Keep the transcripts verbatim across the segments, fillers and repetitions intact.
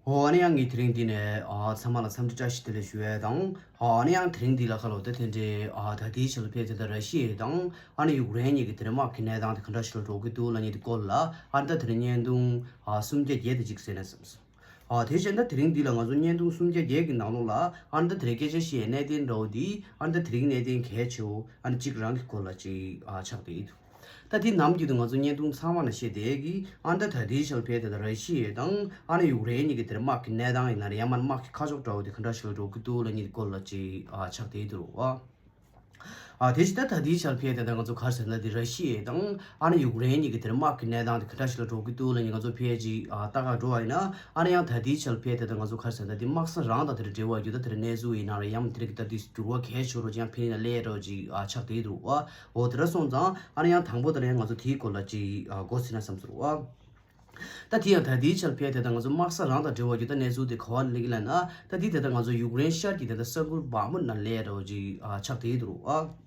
ཨོ་ཨ་ནི་ཡང་ངས་དེ་རིང་འདི་ནས་ཨ་ཚང་མ་ལ་འཚམས་འདྲི་བཀྲ་ཤིས་བདེ་ལེགས་ཞུ་ཡས་དང་། ཨོ་ཨ་ནི་ཡང་དེ་རིང་འདི་ལ་ཁ་ལོ་ད་དེ་འདྲའི་ཨ་ད་ལྟའི་ཆར་ལ་ཕེབས་དེ་ད་ར་ཤི་ཡ་དང་ཨ་ནི་ཡུཀ་རེན་གཉིས་ཀྱི་དེ་རིང་དམག་གི་གནས་སྟངས་དེ་ག་འདྲ་ཞིག་ལ་འགྲོ་གི་འདུག་ལབ་མཁན་དེ་སྐོར་ལ་ཨ་ནི་ད་དེ་རིང་བརྙན་ཐུང་ཨ་སུམ་བརྒྱ་བརྒྱད་དེ་ཅིག་གསན་ན་བསམ་སོང་། ཨ་དེ་བཞིན་ད་དེ་རིང་འདི་ལ་ང་ཚོ་བརྙན་ཐུང་སུམ་བརྒྱ་བརྒྱད་ཀྱི་ནང་ལོགས་ལ་ཨ་ནི་ད་དེ་རིང་སྐད་ཆ་བཤད་གནད་དོན་འདྲ་བོ་འདི་ཨ་ནི་ད་དེ་རིང་གནད་དོན་གལ་ཆེ་བོ་ཨ་ནི་གཅིག་རང་གི་སྐོར་ལ་ཅིག་ཨ་ཆགས་བསྡད་ཡོད། ད་དེ་ནམ་རྒྱུན་དུ་ང་ཚོ་བརྙན་ཐུང་ཚང་མ་ན་བཤད་བསྡད་ཀྱི་ཨ་ནི་ད་ད་ལྟའི་ཆར་ཕེབས་དེ་ད་ར་ཤི་ཡ་དང་ཨ་ནི་ཡུཀ་རེན་གཉིས་ཀྱི་དེར་དམག་གི་གནས་སྟངས་ཡིན་ན་རེད། ཡང་མིན་དམག་གི་ཁ་ཕྱོགས་འདྲ་བོ་དེ་ག་འདྲ་ཞིག་ལ་འགྲོ་གི་འདུག་ལབ་མཁན་དེ་སྐོར་ལ་ཅིག་ཨ་ཆགས་བསྡད་འདུག་རོ། ཨ་དེ་བཞིན་ད་ད་ལྟའི་ཆར་ཕེབས་དེ་ད་ང་ཚོ་ག་རེ་ཟེར་ན་དེ་ར་ཤི་ཡ་དང་ཨ་ནི་ཡུཀ་རེན་གཉིས་ཀྱི་དེར་དམག་གི་གནས་སྟངས་དེ་ག་འདྲ་ཞིག་ལ་འགྲོ་གི་འདུག་ལབ་མཁན་ང་ཚོ་ཕེབས་ཅིག་ཨ་ལྟ་ག་འགྲོ་བ་ཡིན་ན་ཨ་ནི་ཡང་ད་ལྟའི་ཆར་ཕེབས་དེ་ད་ང་ཚོ་ག་རེ་ཟེར་ན་དེ་དམག་ས་རང་དང་དེར་འབྲེལ་བ་ཡོད་ད་དེར་གནས་ཚུལ་ཡིན་ན་རེད། ཡང་མིན་དེར་གི་ད་དེ་འགྱུར་བ་གལ་ཆེ་རོ་ཅིག་ཡང་ཕན་ཡིན་ན་ལས་རོ་ཅིག་ཨ་ཆགས་བསྡད་འདུག་རོ། ཨ། འོ་དེ་འདྲ་སོང་ཙང་ཨ་ནི་ཡང་དང་པོ་དེ་ལ་ཡང་ང་ཚོ་དེའི་སྐོར་ལ་ཅིག་ཨ་མགོ་ཚོས་ན་བསམ་ཚུལ་བ། ད་དེ་ཡང་ད་ལྟའི་ཆར་ཕེབས་དེ་ད་ང་ཚོ་དམག་ས་རང་དང་འབྲེལ་བ་ཡོད་ད་གནས་ཚུལ་དེ་ག་བ་ལ་སླེབས་ཀྱི་ལབ་ན་ད་དེ་དེ་ད་ང་ཚོ་ཡུཀ་རེན་ཤར་གྱི་དེ་ད་ས་ཁུལ་བག་མུད་ནང་སླེབས་འདྲ་བོ་ཅིག་ཨ་ཆགས་བསྡད་འདུག་རོ། ཨ།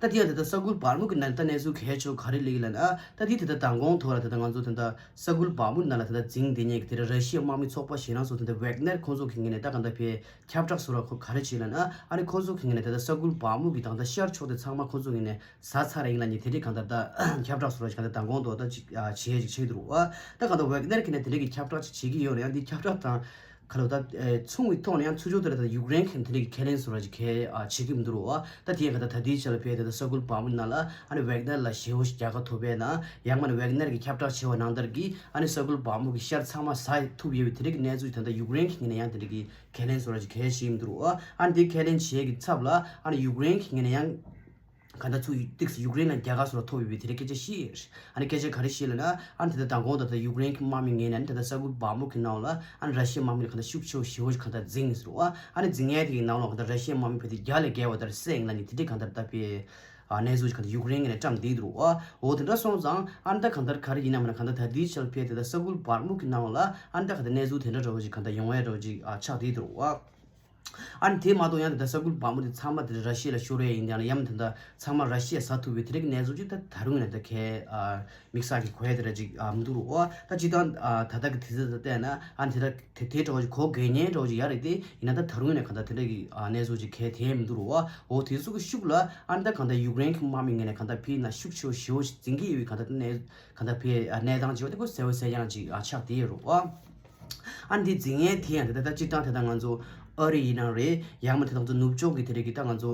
ད་དེ་ཡང་དེ་ད་ས་ཁུལ་བག་མུད་ཀྱི་ནང་ད་གནས་ཚུལ་གལ་ཆེ་བོ་ག་རེ་སླེབས་ཀྱི་ལབ་ན་ད་དེ་དེ་ད་མདང་དགོང་ཐོག་ལ་དེ་ད་ང་ཚོ་དེ་ད་ས་ཁུལ་བག་མུད་ནང་ལ་དེ་ད་འཛིང་བསྡད་མཁན་གྱི་དེ་ད་ར་ཤི་ཡའི་དམག་མི་ཚོགས་པ་ཞེ་དྲག་སོགས་དེ་ད་ཝེག་ནེར་ཁོང་ཚོ་གི་ངོས་ནས་ད་གང་ལྟར་ཕེ་ཁྱབ་བསྒྲགས་བཟོ་ར་ཁོ་ག་རེ་བྱས་ལབ་ན་ཨ་ནི་ཁོ་ཚོ་གི་ངོས་ནས་དེ་ད་ས་ཁུལ་བག་མུག་གི་དང་ད་ཤར་ཕྱོགས་དེ་ཚང་མ་ཁོ་ཚོ་གི་ངོས་ནས་ཟ་ཚར་ཡིན་ལབ་ནས་དེ་འདྲའི་གང་ལྟར་ད་ཁྱབ་བསྒྲགས་བཟོ་ར་ཞིག་གང་ལྟར་མདང་དགོང་དོ་ད་ཅིག་ཨ་བྱེད་ཡས་ཅིག་བྱེད་འདུག་རོ། ཨ་ད་གང་ལྟར་ཝེག་ནེར་གི་ངོས་ནས་དེ་འདྲའི་གི་ཁྱབ་བསྒྲགས་ཅིག་བྱེད་ཀྱི་ཡོད་རེད། ཡང་འདི་ཁྱབ་བསྒྲགས་དང་ག་ལོ་ད་ཨེ་མཚུངས་པའི་ཐོག་ནས་ཡང་ཚུར་ཕྱོགས་དེ་ལ་ད་ཡུཀ་རེན་གི་དེ་འདྲའི་གི་ཁས་ལེན་བཟོ་ར་ཅིག་གས་ཨ་བྱེད་ཀྱི་མི་འདུག་རོ། ཨ་ད་དེ་ཡང་གང་ལྟར་ད་ལྟའི་ཆ་ལ་ཕེ་དེ་ད་ས་ཁུལ་བག་མུག་ནང་ལ་ཨ་ནི་ཝེག་ནེར་ལ་ཞེ་བོ་ཞིག་རྒྱལ་ཁ་ཐོབ་པས་ན་ཡང་མ་ནི་ཝེག་ནེར་གི་ཁྱབ་བསྒྲགས་བྱས་པ་ནང་ལྟར་གི་ཨ་ནི་ས་ཁུལ་བག་མུག་གི་ཤར་ཚང་མ་ཟ་ཐུབ་ཡོད་པའི་དེ་འདྲའི་གི་གནས་ཚུལ་ད་ལྟ་ཡུཀ་རེན་གི་ངོས་ནས་ཡང་དེ་འདྲའི་གི་ཁས་ལེན་བཟོ་ར་ཅིག་གས་བྱེད་ཀྱི་མི་འདུག་རོ། ཨ་ནི་དེ་ཁས་ལེན་བྱེད་ཀྱི་ཚབ་ལ་ཨ་ནི་ཡུཀ་རེན་གྱི་ངོས་ནས་ཡང་གང་ལྟར་ཚུར་ཏིག་སི་ཡུཀ་རེན་ལ་རྒྱལ་ཁ་སོགས་ལ་ཐོབ་ཡོད་པའི་དེ་འདྲའི་སྐད་ཆ་བཤད་ཡོད་རེད། ཨ་ནི་སྐད་ཆ་ག་རེ་བཤད་ལབ་ན་ཨ་ནི་དེ་ལྟར་མདང་དགོང་ད་ལྟ་ཡུཀ་རེན་གྱི་དམག་མི་ངོས་ནས་ཨ་ནི་དེ་ལྟར་ས་ཁུལ་བག་མུག་གི་ནང་ལ་ཨ་ནི་ར་ཤི་ཡའི་དམག་མི་ལ་གང་ལྟར་ཤུགས་ཆེ་བོ་ཞེ་བོ་ཞིག་གང་ལྟར་འཛིང་ཡོད་ཟེར་རོ། ཨ་ནི་འཛིང་ཡས་དེ་གི་ནང་ལོགས་གང་ལྟར་ར་ཤི་ཡའི་དམག་མི་ཕེ་དེ་བརྒྱ་ལས་བརྒལ་བ་ལྟར་བསད་ཡིན་ལབ་ནས་དེ་འདྲའི་གང་ལྟར་ད་ཕེ་ཨ་གནས་ཚུལ་ཞིག་གང་ལྟར་ཡུཀ་རེན་ངོས་ནས་བཀྲམ་བསྡད་འདུག་རོ། འོ་དེ་འདྲ་སོང་ཙང་ཨ་ནི་ད་གང་ལྟར་ག་རེ་ཡིན་ན་མིན་ན་གང་ལྟར་ད་ལྟའི་ཆར་ཕེ་དེ་ལྟར་ས་ཁུལ་བག་མུག་གི་ནང་ལ་ཨ་ནི་ད་གང་ལྟར་གནས་ཚུལ་དེ་འདྲ་འདྲ་བོ་ཞིག་གང་ལྟར་ཡོང་ཡས་འདྲ་བོ་ཞིག་ཨ་ཆགས་བསྡད་འདུག་རོ། ཨ་ནི་དེ་མ་གཏོགས་ཡང་དེ་ལྟར་ས་ཁུལ་བག་མུག་དེ་ཚང་མ་དེ་ར་ཤི་ཡ་ལ་ཤོར་ཡས་ཡིན་ཡང་ན་ཡང་དེ་འདྲ་ཚང་མ་ར་ཤི་ཡས་ཟ་ཐུབ་པའི་དེ་འདྲའི་གནས་ཚུལ་ཅིག་ད་ད་རུང་ཡང་ད་གས་ཨ་དམིགས་བསལ་གྱི་གོ་ཡས་དེ་འདྲ་ཅིག་ཨ་མི་འདུག་རོ། ཨ་ད་སྤྱིར་བཏང་ཨ་ད་ལྟ་གི་དུས་ཚོད་ད་བལྟས་ན་ཨ་ནི་དེ་འདྲ་དེ་དེ་འདྲ་བོ་ཅིག་གོ་དགོས་ཉེན་འདྲ་བོ་ཅིག་ཡོད་རེད་དེ། ཡིན་ན་ད་ད་རུང་ཡང་ན་གང་ལྟར་དེ་འདྲ་གི་ཨ་གནས་ཚུལ་ཅིག་གས་དེ་མི་འདུག་རོ། འོ་དེ་ཚོ་གི་ཤུགས་ལ་ཨ་ནི་ད་གང་ལྟར་ཡུཀ་རེན་གྱི་དམག་མི་ངོས་ནས་གང་ལྟར་ཕེ་ན་ཤུགས་ཆེ་བོ་ཞེ་བོ་ཞིག་འཛིང་གི་ཡོད་པའི་གང་ལྟར་གནས་གང་ལྟར་ཕེ་ཨ་གནས་སྟངས་ཅིག་ཡོད་དེ་ཁོ་གསལ་བོ་གསལ་རྐྱང་ཅིག་ཨ་ཆགས་བསྡད་ཡོད་རོ། ཨ་ནི་དེ་འཛིང་ཡས་དེ་ཡང་དེ་ད་ལྟ་སྤྱིར་བཏང་དེ་ད་ང་ཚོ་ཨ་རི་ཡིན་ནའང་རེད། ཡང་མ་དེ་ད་ང་ཚོ་ནུབ་ཕྱོགས་ཀྱི་དེ་རིགས་ཀྱི་ད་ང་ཚོ་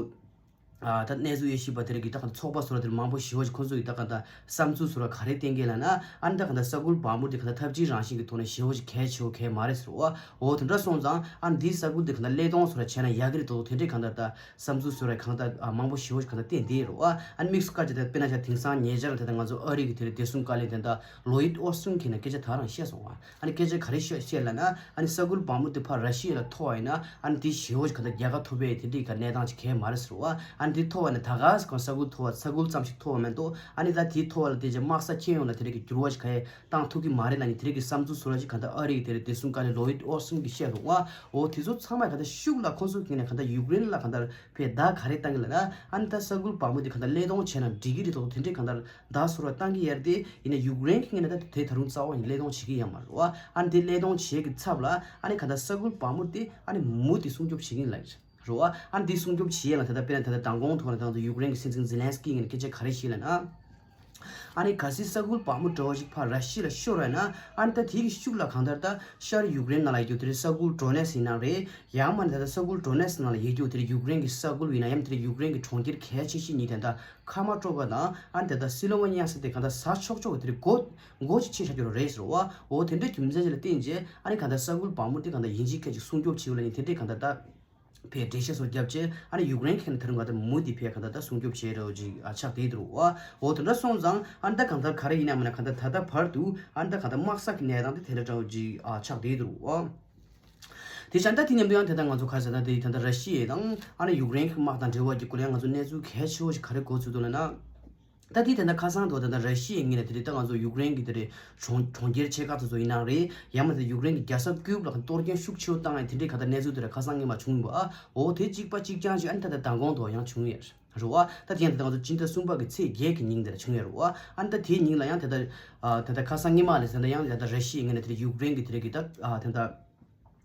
ཨ་ད་གནས་ཚུལ་དབྱེ་ཞིབ་པ་དེ་རིགས་ཀྱི་ད་གང་ལྟར་ཚོགས་པ་སོགས་ལ་དེར་མང་པོ་ཞེ་བོ་ཞིག་ཁོང་ཚོ་ཡི་ད་གང་ལྟར་བསམ་ཚུལ་སོགས་ལ་ག་རེ་བསྟན་གྱི་ལབ་ན་ཨ་ནི་ད་གང་ལྟར་ས་ཁུལ་བག་མུག་དེ་གང་ལྟར་འཐབ་ཇུས་རང་བཞིན་གྱི་ཐོག་ནས་ཞེ་བོ་ཞིག་གལ་ཆེ་བོ་གལ་མ་རེད་ཟེར་རོ། འོ་དེ་འདྲ་སོང་ཙང་ཨ་ནི་འདིའི་ས་ཁུལ་དེ་གང་ལྟར་གླེང་སྟངས་སོགས་ལ་བྱས་ན་ཡག་གི་རེད་དོ་དེ་འདྲའི་གང་ལྟར་ད་བསམ་ཚུལ་སོགས་ལ་གང་ལྟར་ཨ་མང་པོ་ཞེ་བོ་ཞིག་གང་ལྟར་བསྟན་བསྡད་རོ། ཨ་ནི་དམིགས་སུ་བཀར་བྱས་ད་དཔེར་ན་ཆ་དེང་སང་ཉེ་ཆར་ལ་དེ་ད་ང་ཚོ་ཨ་རི་གི་དེ་རིགས་བདེ་སྲུང་བཀའ་བློན་དེ་ད་ལོ་ཡིད་ཨོ་སུན་གྱིས་ནས་སྐད་ཆ་ད་རང་བཤད་སོང་བ། ཨ་ནི་སྐད་ཆ་ག་རེ་བཤད་བཤད་ལབ་ན་ཨ་ནི་ས་ཁུལ་བག་མུག་དེ་ཕར་ར་ཤི་ཡ་ལ་ཐོབ་པ་ཡིན་ན་ཨ་ནི་དེ་ཞེ་བོ་ཞིག་གང་ལྟར་རྒྱལ་ཁ་ཐོབ་པའི་དེ་འདྲའི་ག་གནས་སྟངས་ཅིག་གས་མ་རེད་ཟེར་བ། ཨ་ནི་དེ་ཐོབ་པ་ན་ད་ག་ས་གང་ས་ཁུལ་ཐོབ་པ་ས་ཁུལ་ཙམ་ཞིག་ཐོབ་པ་མེད་དོ། ཨ་ནི་ད་དེ་ཐོབ་པ་ལ་དེ་རྗེས་དམག་ས་ཁྱེད་ཡོང་ལ་དེ་འདྲའི་གི་འགྱུར་བ་ཞིག་གས་བཏང་ཐུབ་ཀྱི་མ་རེད་ལབ་ནི་དེ་རིགས་ཀྱི་བསམ་ཚུལ་བཟོ་ར་ཞིག་གང་ལྟར་ཨ་རི་གི་དེ་རིགས་བདེ་སྲུང་བཀའ་བློན་ལོ་ཡིད་ཨོ་སུན་གྱིས་བཤད་སོང་བ། འོ་དེ་ཚོ་ཚང་མ་གང་ལྟར་ཤུགས་ལ་ཁོང་ཚོ་གི་ནས་གང་ལྟར་ཡུཀ་རེན་ལ་གང་ལྟར་ཕེ་བརྡ་ག་རེ་བཏང་གི་ལབ་ན་ཨ་ནི་ད་ས་ཁུལ་བག་མུག་དེ་གང་ལྟར་གླེང་སྟངས་བྱས་ན་འགྲིག་གི་རེད་དོ་དེ་འདྲའི་གང་ལྟར་བརྡ་བཟོ་ར་བཏང་གི་ཡོད་རེད་དེ། ཡིན་ན་ཡུཀ་རེན་གྱི་ངོས་ནས་ད་དེ་ད་རུང་རྩ་བ་ནས་གླེང་སྟངས་བྱེད་ཀྱི་ཡོད་མ་རེད་བ། ཨ་ནི་དེ་གླེང་སྟངས་བྱེད་ཀྱི་ཚབ་ལ་ཨ་ནི་གང་ལྟར་ས་ཁུལ་བག་མུག་དེ་ཨ་ནི་མུ་དེ་སྲུང་སྐྱོབ་བྱེད་ཀྱི་ཡིན་ལབ་རེད་བ། ཨ་ནི་དེ་སྲུང་སྐྱོབ་བྱེད་ཡས་ལ་ད་ལྟ་དཔེར་ན་ད་ལྟ་མདང་དགོང་ཐོག་ལ་ད་ང་ཚོ་ཡུཀ་རེན་གྱི་སྲིད་འཛིན་ཛེ་ལན་སི་ཀི་ངོས་ནས་སྐད་ཆ་ག་རེ་བཤད་ལབ་ན། ཨ་ནི་གལ་སྲིད་ས་ཁུལ་བག་མུག་འདྲ་བོ་ཞིག་ཕར་ར་ཤི་ཡ་ལ་ཤོར་བ་ན་ཨ་ནི་ད་དེ་གི་ཤུགས་ལ་གང་ལྟར་ད་ཤར་ཡུཀ་རེན་ནང་ལ་ཡོད་རྒྱུ་དེ་རིགས་ས་ཁུལ་ཌོ་ནེ་སི་ཡིན་ན་རེད། ཡང་མིན་ད་ལྟ་ས་ཁུལ་ཌོ་ནེ་སི་ནང་ལ་ཡོད་རྒྱུ་དེ་རིགས་ཡུཀ་རེན་གྱི་ས་ཁུལ་ཡིན་ན་ཡང་དེ་རིགས་ཡུཀ་རེན་གྱི་གྲོང་ཁྱེར་གལ་ཆེ་ཤོས་གཉིས་དེ་འདྲ་ཁ་མ་ཀྲོ་ཀ་དང་ཨ་ནི་ད་ལྟ་སི་ལོ་ཝེ་ནི་ཡ་ཟེར་དེ་གང་ལྟར་ཟ་ཆོག་ཆོག་གི་དེ་རིགས་མགོ་མགོ་ཅིག་ཕྱེ་བཞག་རྒྱུ་རེད་ཟེར་བ། འོ་དེ་འདྲའི་རྒྱུ་མཚན་ཅིག་ལ་བརྟེན་རྗེས་ཨ་ནི་གང་ལྟར་ས་ཁུལ་བག་མུག་དེ་གང་ལྟར་ཡིན་གཅིག་མིན་གཅིག་སྲུང་སྐྱོབ་བྱེད་དགོས་ལབ་ནི་དེ་འདྲའི་གང་ལྟར་ད། ཕའི་འགྲེལ་བཤད་སོགས་བརྒྱབ་རྗེས་ཨ་ནི་ཡུཀ་རེན་གྱི་ནས་ད་རུང་ག་ད་མུ་དེ་ཕའི་ག་ད་ད་སྲུང་སྐྱོབ་བྱེད་རོགས་ཅིག་ཨ་ཆགས་བསྡད་འདུག་བ། འོ་དེ་འདྲ་སོང་ཙང་ཨ་ནི་ད་གང་ལྟར་ག་རེ་ཡིན་ན་མིན་ན་གང་ལྟར་ད་ལྟ་བར་དུ་ཨ་ནི་ད་གང་ལྟར་དམག་ས་གི་གནས་སྟངས་དེ་དེ་འདྲ་འདྲ་བོ་ཅིག་ཨ་ཆགས་བསྡད་འདུག་བ། དེ་བྱས་ད་དེ་མཉམ་དུ་ཡང་དེ་ད་ང་ཚོ་ག་རེ་ཟེར་ན་དེ་ད་ལྟ་ར་ཤི་ཡ་དང་ཨ་ནི་ཡུཀ་རེན་གྱི་དམག་དང་འབྲེལ་བ་གྱི་སྐོར་ཡང་ང་ཚོ་གནས་ཚུལ་གལ་ཆེ་བོ་ཞིག་ག་རེ་གོ་ཚུལ་འདུག་ལབ་ན། ད་དེ་དེ་འདྲ་ཁ་སང་དུ་དེ་འདྲ་ར་ཤི་ཡའི་ངོས་ནས་དེ་རིང་ད་ང་ཚོ་ཡུཀ་རེན་གྱི་དེ་རིང་གྲོང་གྲོང་ཁྱེར་ཆེ་ཁག་དེ་ཚོ་ཡིན་ན་རེད། ཡང་མིན་ན་ཡུཀ་རེན་གྱི་རྒྱལ་ས་ཀིབ་ལ་གཏོར་སྐྱོན་ཤུགས་ཆེ་བོ་བཏང་ཡ་དེ་འདྲའི་ག་ད་གནས་ཚུལ་དེ་འདྲ་ཁ་སང་ཉི་མ་བྱུང་ཡོད་པ། ཨ་འོ་དེ་གཅིག་པ་གཅིག་རྐྱང་ཞིག་ཨ་ནི་ད་ལྟ་མདང་དགོང་དུ་ཡང་བྱུང་ཡོད་རེད་བ། ད་དེ་ཡང་ད་ལྟ་ང་ཚོ་སྤྱི་ཟླ་གསུམ་པ་གི་ཚེས་བརྒྱད་ཀྱི་ཉིན་དེ་ལ་བྱུང་ཡོད་རེད་བ། ཨ་ནི་ད་དེའི་ཉིན་ལ་ཡང་དེ་ལྟ་ཨ་ད་ལྟ་ཁ་སང་ཉི་མ་ལས་ཟེར་ན་ཡང་ད་ལྟ་ར་ཤི་ཡའི་ངོས་ནས་དེ་རིང་ཡུཀ་རེན་གྱི་དེ་རིང་གི་ད་ཨ་དེ་འདྲ་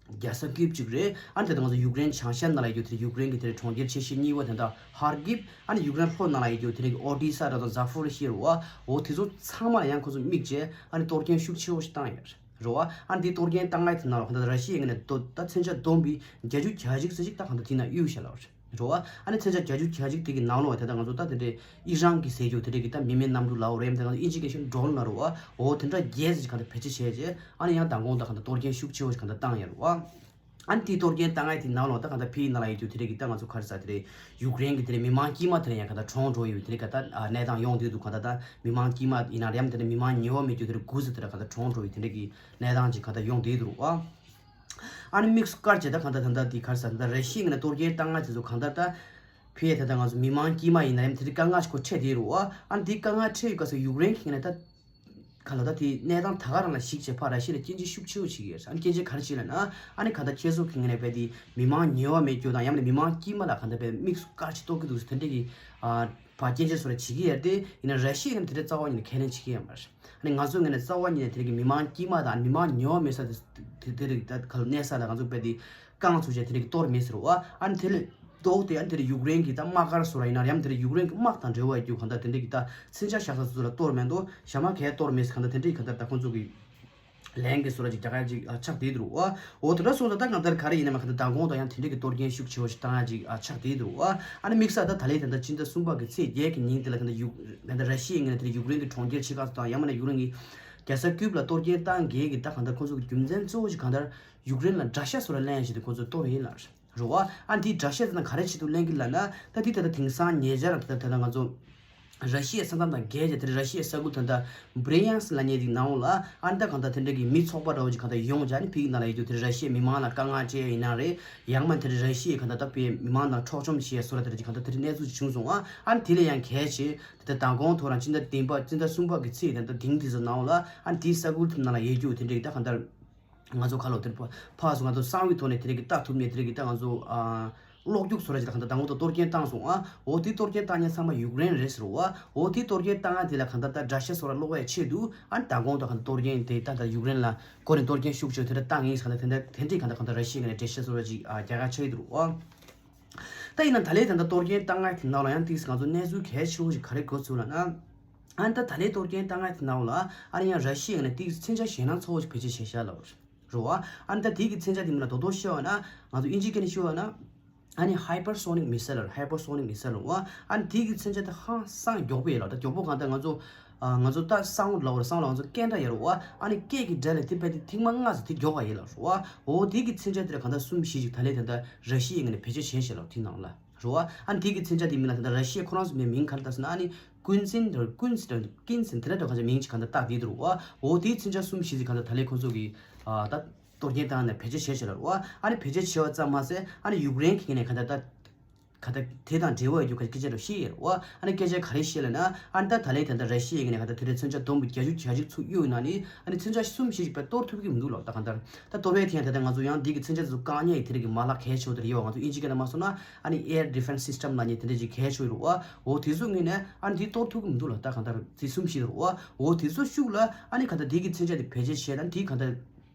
རྒྱལ་ས་ཀིབ་ཅིག་རེད། ཨ་ནི་དེ་ང་ཚོ་ཡུཀ་རེན་བྱང་ཤར་ནང་ལ་ཡོད་རྒྱུ་དེ་ཡུཀ་རེན་གྱི་དེ་གྲོང་ཁྱེར་ཆེ་ཤོས་གཉིས་པ་དེ་འདྲ་ཧར་ཀིབ། ཨ་ནི་ཡུཀ་རེན་ལྷོ་ནང་ལ་ཡོད་རྒྱུ་དེ་ཨོ་ཌི་ས་ར་དང་ཛ་ཕོ་རི་ཤི་ར་བ། འོ་དེ་ཚོ་ཚང་མ་ལ་ཡང་ཁོ་ཚོ་དམིགས་བྱས་ཨ་ནི་གཏོར་སྐྱོན་ཤུགས་ཆེ་བོ་ཞིག་བཏང་ཡོད་རེད་བ། ཨ་ནི་དེ་གཏོར་སྐྱོན་བཏང་ཡ་དེ་ནང་ལ་གང་ལྟར་ར་ཤི་ཡའི་ངོས་ནས་ད་ད་མཚོན་ཆ་བསྡོམས་པའི་བརྒྱད་ཅུ་གྱ་གཅིག་ཙམ་ཞིག་ད་གང་ལྟར་དེ་ན་གཡུག་བཞག་ལབ་རེད། རེད་བ། ཨ་ནི་མཚོན་ཆ་བརྒྱད་ཅུ་གྱ་གཅིག་དེ་གི་ནང་ལོགས་ད་ལྟ་ང་ཚོ་ད་དེ་འདྲའི་ཨི་རན་གྱི་ཟེར་རྒྱུ་དེ་འདྲའི་གི་ད་མི་མེད་གནམ་གྲུ་ལབ་རེད། ད་ང་ཚོ་ཨིན་ཇི་སྐད་ཤོད་ཌོ་རོན་ལབ་རེད་བ། འོ་དེ་འདྲ་བརྒྱད་ཙམ་ཞིག་གང་ལྟར་བེད་སྤྱོད་བྱས་རྗེས་ཨ་ནི་ཡང་མདང་དགོང་ད་གང་ལྟར་གཏོར་སྐྱོན་ཤུགས་ཆེ་བོ་ཞིག་གང་ལྟར་བཏང་ཡོད་རེད་བ། ཨ་ནི་དེའི་གཏོར་སྐྱོན་བཏང་ཡ་དེ་ནང་ལོགས་ད་གང་ལྟར་ཕིའི་ནང་ལ་ཡོད་རྒྱུ་དེ་འདྲའི་གི་ད་ང་ཚོ་ག་རེ་ཟེར་དེ་འདྲའི་ཡུཀ་རེན་གི་དེ་འདྲའི་མི་མང་དཀྱུས་མ་དེ་འདྲ་ཡང་གང་ལྟར་གྲོངས་འགྲོ་ཡོད་དེ་འདྲའི་ག་ད་གནས་སྟངས་ཡོང་བསྡད་འདུག་གང་ལྟར་ད་མི་མང་དཀྱུས་མ་ཡིན་ན་རེད་ཡང་དེ་འདྲའི་མི་མང་ཉེ་བ་མེད་རྒྱུ་དེ་འདྲ་དགུ་ཙམ་དེ་འདྲ་གང་ལྟར་གྲོངས་འགྲོ་ཡོད་དེ་འདྲའི་གི་གནས་སྟངས་ཅིག་གང་ལྟར་ཡོང་བསྡད་འདུག་རེད་བ། ཨ་ནི་དམིགས་སུ་བཀར་བྱས་ད་གང་ལྟར་ད་ལྟ་འདི་ག་རེ་ཟེར་ད་ལྟ་ར་ཤི་ཡའི་ངོས་ནས་གཏོར་སྐྱོན་བཏང་ཡ་དེ་ཚོ་གང་ལྟར་ད་ཕེ་ད་ལྟ་ང་ཚོ་མི་མང་དཀྱུས་མ་ཡིན་ན་ཡང་དེ་རིང་དཀའ་ངལ་ཞིག་ཁོ་འཕྲད་བསྡད་རེད་བ། ཨ་ནི་དེ་དཀའ་ངལ་འཕྲད་ཡོད་སྐབས་སུ་ཡུཀ་རེན་གྱི་ངོས་ནས་ད་ག་ལ་ད་དེ་གནས་སྟངས་ད་ག་རང་ལ་གཞིགས་བྱས་ཕར་ར་ཤི་ཡ་ལ་སྐྱོན་བརྗོད་ཤུགས་ཆེ་བོ་བྱེད་ཀྱི་ཡོད་རེད། ཨ་ནི་སྐྱོན་བརྗོད་ག་རེ་བྱེད་ལབ་ན་ཨ་ནི་གང་ལྟར་ཁྱེད་ཚོ་གི་ངོས་ནས་ཕེ་དེ་མི་མང་ཉེ་བ་མེད་རྒྱུ་དང་ཡང་ན་མི་མང་དཀྱུས་མ་ལ་གང་ལྟར་ཕེ་དམིགས་སུ་བཀར་བྱས་གཏོར་གྱི་འདུག་ཟེར་དེ་འདྲ་གི་ཨ་ཕར་སྐྱོན་བརྗོད་སོགས་ར་བྱེད་ཀྱི་ཡོད་རེད། དེ་ཡིན་ན་ར་ཤི་ཡ་ངོས་ནས་དེ་འདྲ་རྩ་བ་ཉིད་ནས་ཁས་ལེན་བྱེད་ཀྱི་ཡོད་མ་རེད། ཨ་ནི་ང་ཚོའི་ངོས་ནས་རྩ་བ་ཉིད་ནས་དེ་རིང་གི་མི་མང་དཀྱུས་མ་དང་མི་མང་ཉེ་བ་མེད་ས་དེ་དེ་དེ་རིང་ད་ག་ལ་གནས་ས་ལ་ང་ཚོ་དཔེ་དེ་རྐང་ཚུགས་བྱས་དེ་རིང་གི་གཏོར་མེད་ཟེར་བ། ཨ་ནི་དེ་ལས་ལྡོག་སྟེ་ཨ་ནི་དེ་རིང་ཡུཀ་རེན་གྱི་ད་དམག་སྒར་སོགས་ར་ཡིན་ན་ཡང་དེ་རིང་ཡུཀ་རེན་གྱི་དམག་དང་འབྲེལ་བ་ཡོད་རྒྱུ་གང་ལྟར་དེ་འདྲ་གི་ད་མཚོན་ཆ་བཞག་ས་ཚོ་ལ་གཏོར་མེད་འདུག་ཞྭ་དམར་གས་གཏོར་མེད་ཟེར་གང་ལྟར་དེ་འདྲ་གི་གང་ལྟར་ད་ཁོང་ཚོ་གི་ལན་གྱི་བཟོ་འདྲ་ཅིག་རྒྱག་ཡ་ཅིག་ཨ་ཆགས་བསྡད་འདུག་རོ། འོ་དེ་འདྲ་སོང་ཙང་ད་གང་ལྟར་ག་རེ་ཡིན་ན་མ་གང་ལྟར་མདང་དགོང་དང་ཡང་དེ་འདྲ་གི་གཏོར་སྐྱོན་ཤུགས་ཆེ་བོ་ཞིག་བཏང་ཡ་ཅིག་ཨ་ཆགས་བསྡད་འདུག་རོ། ཨ་ནི་དམིགས་བསལ་ད་ད་ལན་ད་ལྟ་སྤྱི་ཟླ་གསུམ་པ་གི་ཚེས་བརྒྱད་ཀྱི་ཉིན་དེ་ལ་གང་ལྟར་ཡུ་གང་ལྟར་ར་ཤི་ཡའི་ངོས་ནས་དེ་ཡུཀ་རེན་གྱི་གྲོང་ཁྱེར་ཆེ་ཁག་དང་ཡང་མིན་ན་ཡུཀ་རེན་གྱི་རྒྱལ་ས་ཀིབ་ལ་གཏོར་སྐྱོན་བཏང་གས་ཀྱི་ད་གང་ལྟར་ཁོང་ཚོ་གི་རྒྱུ་མཚན་གཙོ་བོ་ཞིག་གང་ལྟར་ཡུཀ་རེན་ལ་དགྲ་ཤ་བཟོ་འདྲ་ལེན་ཡ་ཞིག་དེ་ཁོང་ཚོས་གཏོར་ཡིན་ལ་རོ། ཨ་ནི་དེའི་དགྲ་ཤ་དེ་ན་ག་རེ་བྱེད་དུ་ལེན་གི་ལབ་ན་ད་དེ་ད་ལྟ་དེང་སང་ཉེ་ཆར་ད་ལྟ་ད་ལྟ་ང་ཚོ་ར་ཤི་ཡའི་ས་མཚམས་དང་བརྒལ་བྱས་དེ་ར་ཤི་ཡའི་ས་ཁུལ་ད་ལྟ་བྷི་རི་ཡན་སི་ལབ་མཁན་དེའི་ནང་ལ་ཨ་ནི་ད་གང་ལྟར་དེ་འདྲ་གི་མི་ཚོགས་པ་འདྲ་བོ་ཅིག་གང་ལྟར་ཡོང་བྱས་ཨ་ནི་ཕ་གི་ནང་ལ་ཡོད་རྒྱུ་དེ་ར་ཤི་ཡའི་མི་མང་ལ་དཀའ་ངལ་སྤྲད་ཡིན་ན་རེད། ཡང་མིན་དེ་ར་ཤི་ཡའི་གང་ལྟར་ད་ཕ་གི་མི་མང་ནང་འཕྲོག་བཅོམ་བྱས་སོགས་ལ་དེ་འདྲ་ཅིག་གང་ལྟར་དེ་འདྲ་གནས་ཚུལ་ཅིག་བྱུང་སོང་ཨ། ཨ་ནི་དེ་ལས་ཡང་གལ་ཆེ་དེ་ལྟར་མདང་དགོང་ཐོག་རང་སྤྱི་ཟླ་བདུན་པ་སྤྱི་ཟླ་གསུམ་པ་གི་ཚེས་དེ་ལྟར་དེང་དེ་ཚོ་ནང་ལ་ཨ་ནི་དེའི་ས་ཁུལ་དེ་ནང་ལ་ཡོད་རྒྱུ་དེ་འདྲ་གི་ད་གང་ལྟར། ང་ཚོ་ཁ་ལོ་དེར་ཕ་ཕ་སུ་ང་ཚོ་གསང་བའི་ཐོག་ནས་དེ་རིང་གི་ལྟ་ཐུབ་ནས་དེ་རིང་གི་ད་ང་ཚོ་ཨ་གློག་རྒྱུག་བཟོ་འདྲ་ཅིག་ལ་གང་ལྟར་མདང་དགོང་ཐོག་གཏོར་སྐྱོན་བཏང་སོང་ཨ། འོ་དེ་གཏོར་སྐྱོན་བཏང་མཁན་ཚང་མ་ཡུཀ་རེན་རེད་ཟེར་བ། འོ་དེ་གཏོར་སྐྱོན་བཏང་ཡ་དེ་ལ་གང་ལྟར་ད་དགྲ་ཤ་བཟོ་འདྲ་སློག་ཡ་ཆེད་དུ་ཨ་ནི་མདང་དགོང་ཐོག་གང་ལྟར་གཏོར་སྐྱོན་དེ་ད་ལྟ་ཡུཀ་རེན་ལ་གོ་རིམ་གཏོར་སྐྱོན་ཤུགས་ཆེ་དེ་འདྲ་བཏང་ཡིན་ཟེར་གང་ལྟར་དེ་འདྲ་དེ་འདྲའི་གང་ལྟར་གང་ལྟར་ར་ཤི་ཡའི་ངོས་ནས་དགྲ་ཤ་བཟོ་འདྲ་ཅིག་ཨ་རྒྱག་ཡ་ཆགས་ཡོད་འདུག་ཨ། ད་ཡིན་ན་ད་ལན་ད་ལྟ་གཏོར་སྐྱོན་བཏང་ཡ་དེ་ནང་ལ་ཡང་ཏིག་ཙམ་ང་ཚོ་གནས་ཚུལ་གལ་ཆེ་བོ་ཞིག་ག་རེ་གོ་ཚུལ་ལབ་ན། ཨ་ནི་ད་ད་ལན་གཏོར་སྐྱོན་བཏང་ཡ་དེ་ནང་ལ་ཨ་ནི་ཡང་ར་ཤི་ཡའི་ངོས་ནས་ཏིག་ཙམ་མཚོན་ཆ་ཞེད་སྣང་ཚ་བོ་ཞིག་བེད་སྤྱོད་བྱས་ཤག་ལབ་རེད་བ། ཨ་ནི་ད་དེ་གི་མཚོན་ཆ་དེ་མིང་ལ་རྡོག་རྡོག་ཤོད་ན་ང་ཚོ་དབྱིན་ཇིའི་སྐད་ནས་ཤོད་ན་ཨ་ནི་hypersonic missile ལབ་རེད། Hypersonic missile ལབ་རེད་བ། ཨ་ནི་དེ་གི་མཚོན་ཆ་དེ་ཧང་སང་མགྱོགས་པོ་ཡོད་ལབ། ད་མགྱོགས་པོ་གང་ལྟར་ང་ཚོ་ཨ་ང་ཚོ་ད་སང་ལབ་རེད། སང་ལ་ང་ཚོ་སྐད་འདྲ་ཡོད་རེད་བ། ཨ་ནི་སྐད་ཀྱི་སྒྲ་ལས་དེ་དཔེ་དེ་ཐེངས་མ་ལྔ་ཙམ་དེ་མགྱོགས་པ་ཡིན་ལབ་རེད་བ། འོ་དེ་གི་མཚོན་ཆ་དེ་ལ་གང་ལྟར་གསུམ་བཞི་ཅིག་ད་ལན་ད་ལྟ་ར་ཤི་ཡའི་ངོས་ནས་བེད་སྤྱོད་བྱས་ཤག་ལབ་དེ་ནང་ལ། རེད་བ། ཨ་ནི་དེ་གི་མཚོན་ཆ་དེ་མིང་ལ་ད་ལྟ་ར་ཤི་ཡ་ཁོ་རང་ཚོ་མིང་ག་རེ་བཏགས་ཟེར་ན་ཨ་ནི་ཀུན་སིན་རེད། ཀུན་སིན་རེད། ཀིན་སིན་དེ་འདྲ་འདྲ་གང་ཅི་མིང་ཅིག་གང་ལྟར་བཏགས་བསྡད་འདུག་རེད་བ། འོ་དེའི་མཚོན་ཆ་གསུམ་བཞི་ཅིག་གང་ལྟར་ད་ལན་ཁོ་ཚོ་གི་ཨ་ད་གཏོར་སྐྱོན་བཏང་ནས་བེད་སྤྱོད་བྱས་ཤག་ལབ་རེད་བ། ཨ་ནི་བེད་སྤྱོད་བྱས་པ་ཙམ་མ་ཟད་ཨ་ནི་ཡུཀ་རེན་གྱི་ངོས་ནས་གང་ལྟར་ད་གང་ལྟར་དེ་དང་འབྲེལ་བ་ཡོད་རྒྱུ་ག་སྐད་ཆ་འདྲ་བཤད་ཡོད་རེད་བ། ཨ་ནི་སྐད་ཆ་ག་རེ་བཤད་ལབ་ན་ཨ་ནི་ད་ད་ལན་ད་ལྟ་ར་ཤི་ཡའི་ངོས་ནས་གང་ལྟར་དེ་འདྲའི་མཚོན་ཆ་བསྡོམས་པ་བརྒྱད་ཅུ་གྱ་གཅིག་ཚུར་གཡུགས་ཡོད་ན་ནི་ཨ་ནི་མཚོན་ཆ་གསུམ་བཞི་ཅིག་དཔེ་གཏོར་ཐུབ་ཀྱི་མི་འདུག་ལབ། ད་གང་ལྟར་ད་གཏོར་བའི་ཐད་ཡང་ད་ལྟ་ང་ཚོ་ཡང་འདི་གི་མཚོན་ཆ་དེ་ཚོ་བཀག་ཉར་ཡི་དེ་རིགས་ཀྱི་མ་ལག་གལ་ཆེ་བོ་དེ་རེད་བ། ང་ཚོ་དབྱིན་ཇིའི་སྐད་ནང་མ་སོང་ན་ཨ་ནི་air defense system ལབ་མཁན་དེ་འདྲ་ཅིག་གལ་ཆེ་བོ་རེད་བ། འོ་དེ་ཚོ་ངོས་ནས་ཨ་ནི་འདི་གཏོར་ཐུབ་ཀྱི་མི་འདུག་ལབ། ད་གང་ལྟར་དེ་གསུམ་བཞི་རེད་བ། འོ་དེ་ཚོ་ཤུགས་ལ་ཨ་ནི་གང་ལྟར་འདི་གི་མཚོན་ཆ་དེ་བེད་སྤྱོད་བྱས་ན་འདི་གང་ལྟར་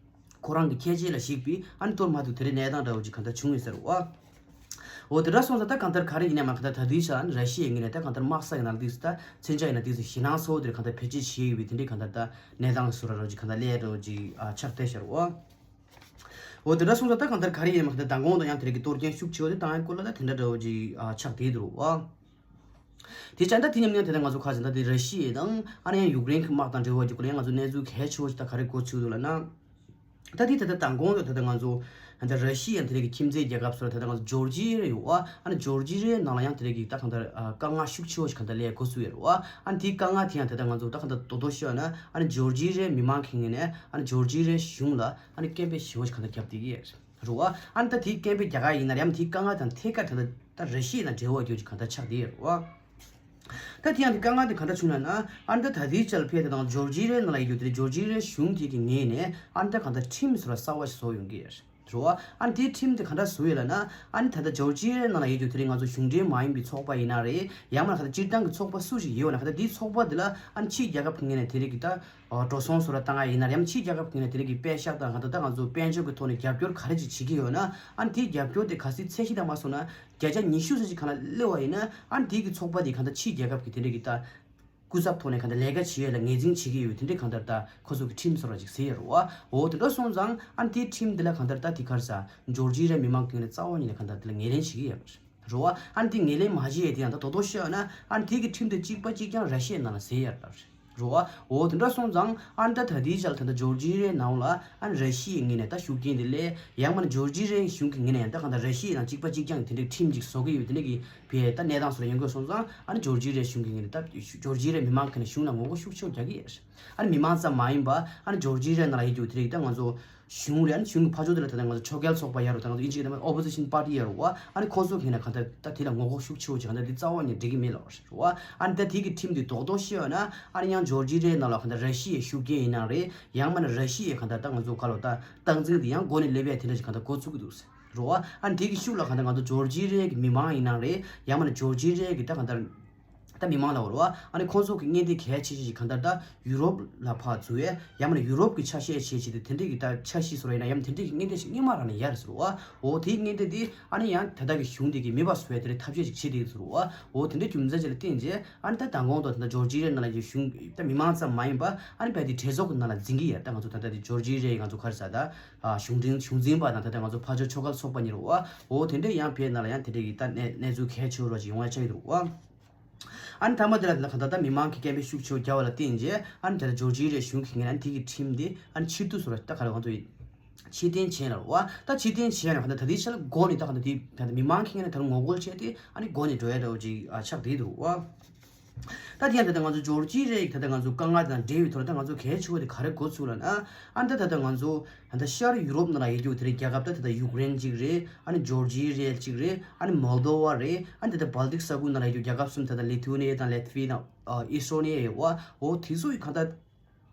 ཁོ་རང་གི་ཁྱད་ཆོས་ལ་གཞིགས་པའི་ཨ་ནི་གཏོར་མ་ཐུབ་དེ་འདྲའི་གནས་སྟངས་འདྲ་བོ་ཅིག་གང་ལྟར་བྱུང་ཡོད་ས་རེད་བ། འོ་དེ་འདྲ་སོང་ཙང་ད་གང་ལྟར་ག་རེ་ཡིན་ན་མ་གང་ལྟར་ད་དུས་ཆ་ཨ་ནི་ར་ཤི་ཡའི་ངོས་ནས་ད་གང་ལྟར་དམག་ས་ཡིན་ན་འདི་ཚོ་ད་མཚོན་ཆ་ཡིན་ན་འདི་ཚོ་ཞེད་སྣང་ཚ་བོ་དེ་གང་ལྟར་བེད་སྤྱོད་བྱས་ཡོད་པའི་དེ་འདྲའི་གང་ལྟར་ད་གནས་སྟངས་བཟོ་འདྲ་བོ་ཅིག་གང་ལྟར་སླེབས་འདྲ་བོ་ཅིག་ཨ་ཆགས་བསྡད་ཤག་རེད་བ། འོ་དེ་འདྲ་སོང་ཙང་ད་གང་ལྟར་ག་རེ་ཡིན་ན་མ་གང་ལྟར་མདང་དགོང་དང་ཡང་དེ་རིགས་ཀྱི་གཏོར་སྐྱོན་ཤུགས་ཆེ་བ་དེ་བཏང་ཡ་སྐོར་ལ་ད་དེ་འདྲ་འདྲ་བོ་ཅིག་ཨ་ཆགས་བསྡད་འདུག་རེད་བ། དེ་ཙང་ད་དེ་མཉམ་མཉམ་དེ་ལ་ང་ཚོ་ཁ་ཅིག་ད་དེ་ར་ཤི་ཡ་དང་ཨ་ནི་ཡང་ཡུཀ་རེན་གྱི་དམག་དང་འབྲེལ་བ་རྒྱུ་ཀུ་ལ་ཡང་ང་ཚོ་གནས་ཚུལ་གལ་ཆེ་བོ་ཞིག་ད་ག་རེ་གོ་ཚུལ་འདུག་ལབ་ན། ད་དེ་ད་ལྟ་མདང་དགོང་དུ་ད་ལྟ་ང་ཚོ་ད་ར་ཤི་ཡ་དེ་རིགས་ཀྱི་ཁྱིམ་མཚེས་རྒྱལ་ཁབ་སོགས་ད་ལྟ་ང་ཚོ་ཇོར་ཇི་ཡ་ཡོད་བ། ཨ་ནི་ཇོར་ཇི་ཡའི་ནང་ལ་ཡང་དེ་རིགས་ཀྱི་ད་གང་ལྟར་དཀའ་ངལ་ཤུགས་ཆེ་བོ་ཞིག་གང་ལྟར་སླེབས་གོ་ཚུལ་ཡོད་རེད་བ། ཨ་ནི་དེའི་དཀའ་ངལ་དེ་ཡང་ད་ལྟ་ང་ཚོ་ད་གང་ལྟར་རྡོག་རྡོག་ཤོད་ན་ཨ་ནི་ཇོར་ཇི་ཡའི་མི་མང་གི་ངོས་ནས་ཨ་ནི་ཇོར་ཇི་ཡའི་གཞུང་ལ་ཨ་ནི་སྐད་འབོད་ཞེ་པོ་ཞིག་གང་ལྟར་བརྒྱབ་བསྡད་ཀྱི་ཡོད་རེད། རེད་བ། ཨ་ནི་ད་དེའི་སྐད་འབོད་རྒྱག་ག་ཡིན་ན་རེད་ཡང་དེའི་དཀའ་ངལ་དང་ཐད་ཀར་ད་ལྟ་ད་ར་ཤི་ཡ་དང་འབྲེལ་བ་ཡོད་རྒྱུ་ཅིག་གང་ལྟར་ཆགས་བསྡད་ཡོད་རེད་བ། ད་དེ་ཡང་དེ་དཀའ་ངལ་དེ་ག་འདྲ་བྱུང་ལབ་ན། ཨ་ནི་ད་ད་ལྟའི་ཆར་ཕེ་དེ་དང་ཇོར་ཇི་རའི་ནང་ལ་ཡོད་རྒྱུ་དེ་ཇོར་ཇི་རའི་གཞུང་དེ་གི་ངོས་ནས་ཨ་ནི་ད་གང་ལྟར་ཁྲིམས་ཟེར་བ་གསར་བ་ཞིག་བཟོ་ཡོང་གི་ཡོད་རེད་བ། ཨ་ནི་དེའི་ཁྲིམས་དེ་ག་འདྲ་བཟོ་ཡོད་ལབ་ན། ཨ་ནི་ད་ལྟ་ཇོར་ཇི་རའི་ནང་ལ་ཡོད་རྒྱུ་དེ་རིང་ང་ཚོ་གཞུང་འབྲེལ་མ་ཡིན་པའི་ཚོགས་པ་ཡིན་ན་རེད། ཡང་མིན་ན་གང་ལྟར་སྤྱིར་བཏང་གི་ཚོགས་པ་སུ་ཞིག་ཡོད་ན་གང་ལྟར་དེའི་ཚོགས་པ་དེ་ལ་ཨ་ནི་ཕྱིའི་རྒྱལ་ཁབ་ཀྱི་ངོས་ནས་དེ་རིགས་ཀྱི་ད་འགྲོ་སོང་བཟོ་འདྲ་བཏང་ཡ་ཡིན་ན་རེད། ཡང་ཕྱིའི་རྒྱལ་ཁབ་ཀྱི་ངོས་ནས་དེ་རིགས་ཀྱི་པད་ཤག་དང་གང་ལྟར་ད་ང་ཚོ་དཔལ་འབྱོར་གྱི་ཐོག་ནས་རྒྱབ་སྐྱོར་ག་རེ་ཅིག་བྱེད་ཀྱི་ཡོད་ན། ཨ་ནི་དེའི་རྒྱབ་སྐྱོར་དེ་གལ་སྲིད་ཚད་གཞི་ལྟར་མ་སོང་ན་བརྒྱ་ཆ་ཉི་ཤུ་ཙམ་ཞིག་གང་ལ་སླེབས་པ་ཡིན་ན། ཨ་ནི་དེའི་གི་ཚོགས་པ་དེ་གང་ལྟར་ཕྱིའི་རྒྱལ་ཁབ་ཀྱི་དེ་འདྲ་གི་ད་སྐུ་ཚབ་ཐོག་ནས་གང་ལྟར་ལས་ཀ་བྱེད་ཡས་ལ་ངོས་འཛིན་བྱེད་ཀྱི་ཡོད། དེ་འདྲའི་གང་ལྟར་ད་ཁོ་ཚོ་གི་ཁྲིམས་བཟོ་འདྲ་ཅིག་བཟོས་ཡོད་རེད་བ། འོ་དེ་འདྲ་སོང་ཙང་ཨ་ནི་དེའི་ཁྲིམས་དེ་ལ་གང་ལྟར་ད་དེ་ག་རེ་ཟེར། ཇོར་ཇི་རའི་མི་མང་གི་ངོས་ནས་རྩ་བ་ཉིད་ནས་གང་ལྟར་དེ་ལ་ངོས་ལེན་བྱེད་ཀྱི་ཡོད་རེད་བ། ཨ་ནི་དེ་ངོས་ལེན་མ་བྱེད་ཡས་དེ་ཡང་ད་རྡོག་རྡོག་བཤད་ཡོད་ན། ཨ་ནི་དེ་གི་ཁྲིམས་དེ་གཅིག་པ་གཅིག་རྐྱང་ར་ཤི་ཡའི་ནང་ལ་བཟོས་ཡོད་རེད་བ། རེད་བ། འོ་དེ་འདྲ་སོང་ཙང་ཨ་ནི་ད་ད་ལྟའི་ཆར་ལ་ད་ལྟ་ཇོར་ཇི་རའི་ནང་ལ་ཨ་ནི་ར་ཤི་ཡའི་ངོས་ནས་ད་ཤུགས་རྐྱེན་དེ་སླེབས། ཡང་མིན་ན་ཇོར་ཇི་རའི་གཞུང་གི་ངོས་ནས་ཡང་ད་གང་ལྟར་ར་ཤི་ཡའི་ནང་གཅིག་པ་གཅིག་རྐྱང་གི་དེ་འདྲའི་ཁྲིམས་ཅིག་བཟོ་གི་ཡོད། དེ་འདྲ་གི་བའི་ད་གནས་སྟངས་སུ་ལ་ཡོང་དགོས་སོང་ཙང་། ཨ་ནི་ཇོར་ཇི་རའི་གཞུང་གི་ངོས་ནས་ད་ཇོར་ཇི་རའི་མི་མང་གི་ནས་གཞུང་ལ་ངོ་རྒོལ་ཤུགས་ཆེ་བོ་རྒྱག་གི་ཡོད། ཨ་ནི་མི་མང་ཙམ་མ་ཡིན་པ་ཨ་ནི་ཇོར་ཇི་རའི་ནང་ལ་ཡོད་རྒྱུ་དེ་རིགས་ད་ང་ཚོ་གཞུང་རེད། ཨ་ནི་གཞུང་གི་ཕར་ཕྱོགས་དེ་ལ་ད་ལྟ་ང་ཚོ་ཆོས་རྒྱལ་ཚོགས་པ་ཡོད་རེད། ད་ང་ཚོ་ཨིན་ཇི་སྐད་ནང་ཨོ་པོ་ཟི་ཤན་པར་ཊི་ཡོད་རེད་བ། ཨ་ནི་ཁོང་ཚོ་གི་ནས་གང་ལྟར་ད་དེ་ལ་ངོ་རྒོལ་ཤུགས་ཆེ་བོ་བྱེད། གང་ལྟར་དེ་རྩ་བ་ནས་འགྲིག་གི་མེད་ལབ་རེད་བ། ཨ་ནི་ད་དེ་གི་ཁྲིམས་དེ་རྡོག་རྡོག་བཤད་ཡོད་ན། ཨ་ནི་ཡང་ཇོར་ཇི་རའི་ནང་ལ་གང་ལྟར་ར་ཤི་ཡའི་ཤུགས་རྐྱེན་ཡིན་ན་རེད། ཡང་མིན་ན་ར་ཤི་ཡའི་གང་ལྟར་ད་ང་ཚོ་ག་ལོ་ད་སྟངས་འཛིན་དེ་ཡང་འགོ་ནས་སླེབས་ཡ་དེ་འདྲ་ཞིག་གང་ལྟར་འགོ་ཚུགས་ཀྱི་འདུག་ཟེར་རེད་བ། ཨ་ནི་དེ་གི་ཤུགས་ལ་གང་ལྟར་ང་ཚོ་ཇོར་ཇི་རའི་གི་མི་མང་ཡིན་ན་རེད། ཡང་མིན་ན་ཇོར་ཇི་རའི་གི་ད་གང་ལྟར་ད་མི་མང་ལ་བར་བ། ཨ་ནི་ཁོང་ཚོ་གི་སྔོན་འདི་གལ་ཆེ་ཤོས་ཤིག་གང་ལྟར་ད་ཡུ་རོབ་ལ་ཕར་འཛུལ་བས། ཡང་མིན་ན་ཡུ་རོབ་ཀྱི་ཆ་ཤས་བྱས་བྱས་ཏེ་དེ་འདྲས་ཀྱི་ད་འཆར་གཞི་བཟོ་ར་ཡིན་ན། ཡང་དེ་འདྲས་ཀྱི་སྔོན་འདི་ཞིག་སྔོན་མ་རང་ནས་ཡར་བཟོ་བ། འོ་དེའི་སྔོན་འདི་དེ་ཨ་ནི་ཡང་ད་ལྟ་གི་གཞུང་འདི་གི་མེད་པ་བཟོ་བའི་དེ་འདྲའི་ཐབས་ཤེས་ཤིག་བྱེད་དེ་བཟོ་བ། འོ་དེ་འདྲའི་རྒྱུ་མཚན་ཅིག་ལ་བརྟེན་རྗེས་ཨ་ནི་ད་མདང་དགོང་དུ་ད་ལྟ་ཇོར་ཇི་རའི་ནང་ལ་ཡོད་གཞུང་ད་མི་མང་ཙམ་མ་ཡིན་པ་ཨ་ནི་བལ་དེ་གྲོས་ཚོགས་ཀྱི་ནང་ལ་འཛིན་གྱི་ཡོད། ད་ང་ཚོ་ད་ལྟ་དེ་ཇོར་ཇི་རའི་ང་ཚོ་ག་རེ་ཟ་ད་གཞུང་འབྲེལ་གཞུང་འཛིན་པ་དང་ད་ལྟ་ང་ཚོ་ཕར་ཕྱོགས་ཆོས་ཁ་ཚོགས་པ་གཉིས་རེད་བ། འོ་དེ་འདྲས་ཡང་བལ་ནང་ལ་ཡང་དེ་འདྲས་ཀྱི་ད་གནས་གནས་ཚུལ་གལ་ཆེ་བོ་ར་ཅིག་ཡོང་ཡ་ཆགས་ཀྱི་འདུག་བ། ཨ་ནི་མཐའ་མ་དེ་ལ་ད་གང་ལྟར་ད་མི་མང་གི་སྐད་འབོད་ཤུགས་ཆེ་བོ་རྒྱག་པ་ལ་བརྟེན་རྗེས་ཨ་ནི་དེ་ལ་ཇོར་ཇི་རའི་གཞུང་གིས་ངས་ཨ་ནི་དེ་གི་ཁྲིམས་དེ་ཨ་ནི་ཕྱིར་བསྡུ་བཟོ་ར་ད་ག་རེ་གང་ཚོ་ཕྱིར་འཐེན་བྱས་ལ་རེད་བ། ད་ཕྱིར་འཐེན་བྱས་ན་གང་ལྟར་ད་ལྟའི་ཆ་ལ་འགོ་ནས་ད་གང་ལྟར་དེ་ད་ལྟ་མི་མང་གི་ངོས་ནས་ད་ལྟ་ངོ་རྒོལ་བྱས་ཏེ་ཨ་ནི་འགོ་ནས་འགྲོ་ཡ་འདྲ་བོ་ཅིག་ཨ་ཆགས་བསྡད་འདུག་བ། ད་དེ་ཡང་ད་ལྟ་ང་ཚོ་ཇོར་ཇི་རའི་ད་ལྟ་ང་ཚོ་དཀའ་ངལ་དང་འབྲེལ་བའི་ཐོག་ལ་ད་ང་ཚོ་གལ་ཆེ་བ་དེ་ག་རེ་འགོ་ཚུགས་ལབ་ན། ཨ་ནི་ད་ད་ལྟ་ང་ཚོ་ད་ལྟ་ཤར་ཡུ་རོབ་ནང་ལ་ཡོད་རྒྱུ་དེ་རེད། རྒྱལ་ཁབ་ད་ད་ལྟ་ཡུཀ་རེན་གཅིག་རེད། ཨ་ནི་ཇོར་ཇི་ར་གཅིག་རེད། ཨ་ནི་མོལ་དོ་ཝ་རེད། ཨ་ནི་ད་ལྟ་བལ་ཏིག་ས་ཁུལ་ནང་ལ་ཡོད་རྒྱུ་རྒྱལ་ཁབ་གསུམ། ད་ལྟ་ལི་ཐུ་ནི་ཡ་དང་ལེ་ཐི་བི་ཡ་དང་ཨ་ཨི་སི་ཊོ་ནི་ཡ་ཡོད་བ། འོ་དེ་ཚོ་ཡི་གང་ལྟར་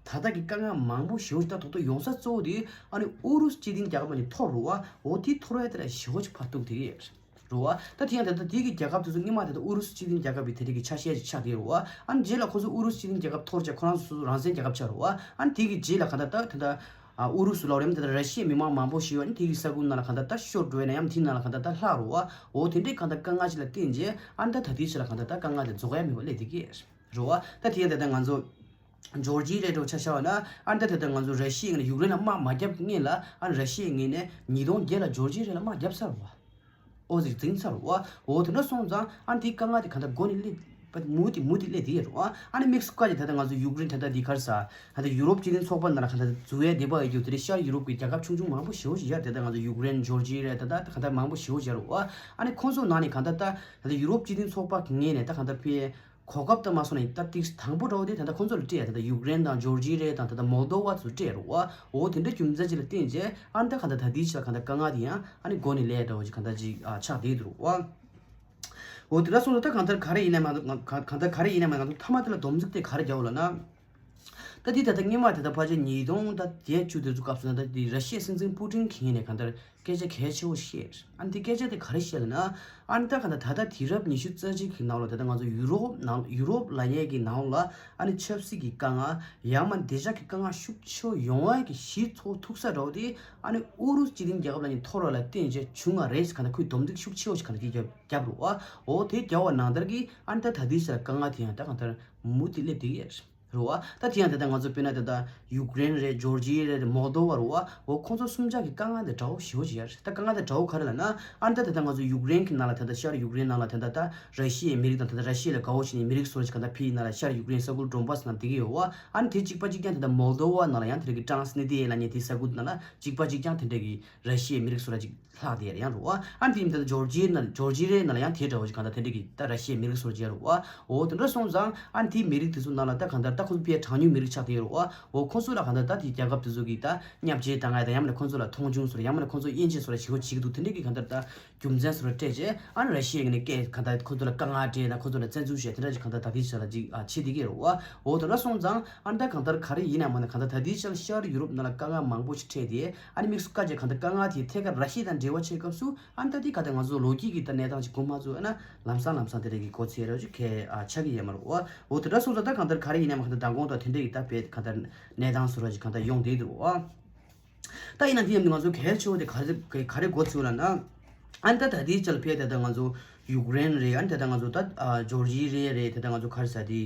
ད་ལྟ་གི་དཀའ་ངལ་མང་པོ་ཞེ་པོ་ཞིག་ད་ཐོག་ཐོག་ཡོང་ས་གཙོ་བོ་དེ་ཨ་ནི་ཨུ་རུ་སུ་སྤྱི་མཐུན་རྒྱལ་ཁབ་ནས་འཐོར་རེད་བ། འོ་དེ་འཐོར་བའི་དེ་ལ་ཞེ་པོ་ཅིག་ཕར་གཏུག་དེ་གི་རེད་བ། ད་དེ་ཡང་ད་ལྟ་དེ་གི་རྒྱལ་ཁབ་དེ་ཚོ་སྔོན་མ་ད་ལྟ་ཨུ་རུ་སུ་སྤྱི་མཐུན་རྒྱལ་ཁབ་ཀྱི་དེ་རིགས་ཀྱི་ཆ་ཤས་ཅིག་ཆགས་བསྡད་རེད་བ། ཨ་ནི་རྗེས་ལ་ཁོ་ཚོ་ཨུ་རུ་སུ་སྤྱི་མཐུན་རྒྱལ་ཁབ་འཐོར་བྱས་ཁོ་རང་ཚོ་སོ་སོ་རང་བཙན་རྒྱལ་ཁབ་ཆགས་རེད་བ། ཨ་ནི་དེ་གི་རྗེས་ལ་གང་ལྟར་ད་ད་ལྟ་ཨ་ཨུ་རུ་སུ་ལབ་རེད་མ། ད་ལྟ་ར་ཤི་ཡའི་མི་མང་མང་པོ་ཞིག་ཡོད། ཨ་ནི་དེ་གི་ས་ཁུལ་ནང་ལ་གང་ལྟར་ད་ཤོར་འགྲོ་ཡ་ན་ཡང་དེ་ནང་ལ་གང་ལྟར་ད་ལྷག་རེད་བ། འོ་དེ་འདྲའི་གང་ལྟར་དཀའ་ངལ་ཅིག་ལ་བརྟེན་རྗེས་ཨ་ནི་ད་ད་ལྟའི་ཆ་ལ་གང་ལྟར་ད་དཀའ་ངལ་དེ་རྫོགས་ཡ་མེད་པ་སླེབས་བསྡད་ཀྱི་རེད་བ། ད་དེ་ཡང་ད་ལྟ་ང་ཚོ་ཇོར་ཇི་རའི་འགྲོ་ཆ་བཞག་པ་ན། ཨ་ནི་ད་ད་ལྟ་ང་ཚོ་ར་ཤི་ཡའི་ངོས་ནས་ཡུཀ་རེན་ལ་དམག་མ་བརྒྱབ་སྔོན་ལ་ཨ་ནི་ར་ཤི་ཡའི་ངོས་ནས་ཉིས་སྟོང་བརྒྱད་ལ་ཇོར་ཇི་ར་ལ་དམག་བརྒྱབ་ཚར་བ། ཨོ་ཟིག་འཛིང་ཚར་བ། འོ་དེ་འདྲ་སོང་ཙང་ཨ་ནི་དེའི་དཀའ་ངལ་དེ་གང་ལྟར་འགོ་ནས་སླེབས་པ་མུ་མཐུད་མུ་མཐུད་སླེབས་བསྡད་ཡོད་རེད་བ། ཨ་ནི་དམིགས་སུ་བཀར་ཏེ་ད་ལྟ་ང་ཚོ་ཡུཀ་རེན་ད་ལྟ་འདི་ག་རེ་ཟ། ད་ལྟ་ཡུ་རོབ་སྤྱི་མཐུན་ཚོགས་པ་ནང་ལ་གང་ལྟར་འཛུལ་ཡ་བསྡད་པ་ཡོད་རྒྱུ་དེ་རེད། ཤར་ཡུ་རོབ་ཀྱི་རྒྱལ་ཁབ་ཆུང་ཆུང་མང་པོ་ཞེ་པོ་ཞིག་ཡོད་རེད། ད་ལྟ་ང་ཚོ་ཡུཀ་རེན་ཇོར་ཇི་ར་ད་ལྟ་གང་ལྟར་མང་པོ་ཞེ་པོ་ཞིག་ཡོད་རེད་བ། ཨ་ནི་ཁོང་ཚོ་ནང་ནས་གང་ལྟར་ད་ད་ལྟ་ཡུ་རོབ་སྤྱི་མཐུན་ཚོགས་པ་གི་ངོས་ནས་ད་གང་ལྟར་ཕའི་གོ་སྐབས་ད་མ་སོང་ནས་ད་ཏིག་དང་པོ་འདྲ་བོ་དེ་ད་ལྟ་ཁོང་ཚོ་ལ་སྤྲད་ཡ། ད་ལྟ་ཡུཀ་རེན་དང་ཇོར་ཇི་ར་དང་ད་ལྟ་མོལ་དོ་ཝ་ཚོ་སྤྲད་རེད་བ། འོ་དེ་འདྲ་རྒྱུ་མཚན་ཅིག་ལ་བརྟེན་རྗེས་ཨ་ནི་ད་གང་ལྟར་ད་ལྟའི་ཆ་ལ་གང་ལྟར་དཀའ་ངལ་དེ་ཡང་ཨ་ནི་འགོ་ནས་ལས་འདྲ་བོ་ཅིག་གང་ལྟར་ཅིག་ཨ་ཆགས་བསྡད་འདུག་བ། འོ་དེ་འདྲ་སོང་ཙང་ད་གང་ལྟར་ག་རེ་ཡིན་ན་མ་གཏོགས་ང་ག་གང་ལྟར་ག་རེ་ཡིན་ན་མ་གཏོགས་མཐའ་མ་དེ་ལ་སྡོམ་རྩིས་དེ་ག་རེ་རྒྱག་དགོས་ལབ་ན། ད་དེ་ད་ལྟ་སྔོན་མ་དེ་ད་ཕལ་ཆེར་ཉིས་སྟོང་ད་བརྒྱད་བཅུ་དེ་ཚོ་སྐབས་སུ་ན་ད་དེ་ར་ཤི་ཡའི་སྲིད་འཛིན་པུ་ཏིན་གྱི་ངོས་ནས་གང་ལྟར་སྐད་ཆ་གལ་ཆེ་བོ་བཤད། ཨ་ནི་དེ་སྐད་ཆ་དེ་ག་རེ་བཤད་ལབ་ན། ཨ་ནི་ད་གང་ལྟར་ད་ལྟ་དུས་རབས་ཉི་ཤུ་རྩ་གཅིག་གི་ནང་ལ་ད་ལྟ་ང་ཚོ་ཡུ་རོབ་ནང་ཡུ་རོབ་ལབ་མཁན་གྱི་ནང་ལ་ཨ་ནི་ཆབ་སྲིད་ཀྱི་དཀའ་ངལ་ཡང་མིན་བདེ་འཇགས་ཀྱི་དཀའ་ངལ་ཤུགས་ཆེ་བོ་ཡོང་བ་གི་གཞི་ཚུགས་ཐུབ་ས་འདྲ་བོ་དེ་ཨ་ནི་ཨུ་རུ་སུ་སྤྱི་མཐུན་རྒྱལ་ཁབ་ལབ་མཁན་འཐོར་བ་ལ་བརྟེན་བྱས་བྱུང་བ་རེད་ཟེར་གང་ལྟར་ཁོས་སྡོམ་རྩིས་ཤུགས་ཆེ་བོ་ཞིག་གང་ལྟར་དེ་རྒྱབ་རྒྱབ་རེད་བ། འོ་དེ་རྒྱབ་པ་ནང་ལྟར་གྱི་ཨ་ནི་ད་ད་ལྟའི་ཆར་དཀའ་ངལ་དེ་ཡང་ད་གང་ལྟར་མུ་མཐུད་སླེབས་བསྡད་ཀྱི་རེད། རེད་བ། ད་དེ་ཡང་དེ་ལྟར་ང་ཚོ་དཔེར་ན་དེ་ལྟར་ཡུཀ་རེན་རེད། ཇོར་ཇི་ཡ་རེད། མོལ་དོ་བ་རེད་བ། འོ་ཁོང་ཚོ་གསུམ་ཆ་གི་དཀའ་ངལ་དེ་འདྲ་བོ་ཞེ་པོ་ཅིག་ཡོད་རེད། ད་དཀའ་ངལ་དེ་འདྲ་བོ་ག་རེ་ལབ་ན། ཨ་ནི་ད་དེ་ལྟར་ང་ཚོ་ཡུཀ་རེན་གྱི་ནང་ལ་དེ་ལྟར་ཤར་ཡུཀ་རེན་ནང་ལ་དེ་ལྟར་ད་ར་ཤི་ཡའི་མི་རིགས་དང་དེ་ལྟར་ར་ཤི་ཡ་ལ་དགའ་བོ་བྱེད་མཁན་མི་རིགས་སོ་སོ་ཅིག་གང་ལྟར་ཕེབས་ཡིན་ན་ལ་ཤར་ཡུཀ་རེན་ས་ཁུལ་ཌོན་བྷ་སི་ནང་བསྡད་ཀྱི་ཡོད་བ། ཨ་ནི་དེ་གཅིག་པ་གཅིག་རྐྱང་དེ་ལྟར་མོལ་དོ་བ་ནང་ལ་ཡང་དེ་འདྲ་གི་ཊྲན་སི་ནི་སི་ཊི་ཡ་ལབ་མཁན་དེ་ས་ཁུལ་ནང་ལ་གཅིག་པ་གཅིག་རྐྱང་དེ་འདྲ་གི་ར་ཤི་ཡའི་མི་རིགས་སོ་སོ་ཅིག་ལྷག་བསྡད་ཡོད་རེད་ཡང་རེད་བ། ཨ་ནི་དེ་ཡིན་ད་ལྟ་ཇོར་ཇི་ཡའི་ནང་ཇོར་ཇི་ཡའི་ནང་ལ་ཡང་དེ་འདྲ་བོ་ཞིག་གང་ལྟར་དེ་འདྲ་གི་ད་ར་ཤི་ཡའི་མི་རིགས་སོ་སོ་ཅིག་ཡོད་རེད་བ། འོ་དེ་འདྲ་སོང་ཙང་ཨ་ནི་དེའི་མི་རིགས་དེ་ཚོ་ནང་ལ་ད་གང་ལྟར་ ད་ཁོང་ཚོ་ཕའི་གྲངས་ཉུང་མི་རིགས་ཆགས་བསྡད་ཡོད་རེད་བ། འོ་ཁོང་ཚོ་ལ་གང་ལྟར་ད་དེ་རྒྱལ་ཁབ་དེ་ཚོ་གིས་ད་བརྙས་བཅོས་བཏང་ཡ་དང་། ཡང་མིན་ན་ཁོང་ཚོ་ལ་མཐོང་ཆུང་བཟོ་ར། ཡང་མིན་ན་ཁོང་ཚོ་དབྱེ་འབྱེད་བཟོ་ར་བྱེད་དགོས་བྱེད་ཀྱི་འདུག། དེ་འདྲས་ཀྱི་གང་ལྟར་ད་རྒྱུ་མཚན་བཟོ་ར་སྤྲད་རྗེས། ཨ་ནི་ར་ཤི་ཡ་གི་ནས་སྐད་གང་ལྟར་ཁོང་ཚོ་ལ་དཀའ་ངལ་སྤྲད་ན། ཁོང་ཚོ་ལ་བཙན་འཛུལ་བྱས། དེ་འདྲ་ཞིག་གང་ལྟར་ད་ལྟའི་ཆ་ལ་ཅིག་ཨ་བྱེད་བསྡད་ཀྱི་རེད་བ། འོ་དེ་འདྲ་སོང་ཙང་ཨ་ནི་ད་གང་ལྟར་ག་རེ་ཡིན་ན་མིན་ན། གང་ལྟར་ད་ལྟའི་ཆ་ལ་ཤར་ཡུ་རོབ་ནང་ལ་དཀའ་ངལ་མང་པོ་ཞིག་འཕྲད་དེ། ཨ་ནི་དམིགས་སུ་བཀར་བྱས་གང་ལྟར་དཀའ་ངལ་དེ་ཐད་ཀར་ར་ཤི་ཡ་དང་འབྲེལ་བ་བྱེད་སྐབས་སུ། ཨ་ནི་ད་དེ་ག་ད་ང་ཚོ་ལོ་རྒྱུས་ཀྱི་ད་གནས་སྟངས་ཅིག་གོ་མ་ཚུགས་ན། ལམ་སང་ལམ་སང་དེ་འདྲ་གི་གོ་ཚད་ར་ཅིག་གལ་ཨ་ཆགས་ཀྱི་ཡོད་མ་རེད་བ། འོ་དེ་འདྲ་སོང་ཙང་ད་གང་ལྟར་ག་རེ་ཡིན་ན་མིན་ན། གང་ལྟར་མདང་དགོང་དང་དེ་འདྲ་གི་ད་བེད་གང་ལྟར་གནས་སྟངས་བཟོ་ར་ཅིག་གང་ལྟར་ཡོང་བསྡད་འདུག་བ། ད་ཡིན་ན་དེ་ཡིན་ང་ཚོ་གལ་ཆེ་བོ་དེ་ག་རེ་ག་རེ་གོ་ཚུགས་ལབ་ན། ཨ་ནི་ད་ད་ལྟའི་ཆ་ལ་ཕེབས་དེ་ད་ང་ཚོ་ཡུཀ་རེན་རེད། ཨ་ནི་ད་ལྟ་ང་ཚོ་ད་ཨ་ཇོར་ཇི་རེ་རེད། ད་ལྟ་ང་ཚོ་ག་རེ་ཟེར་དེ།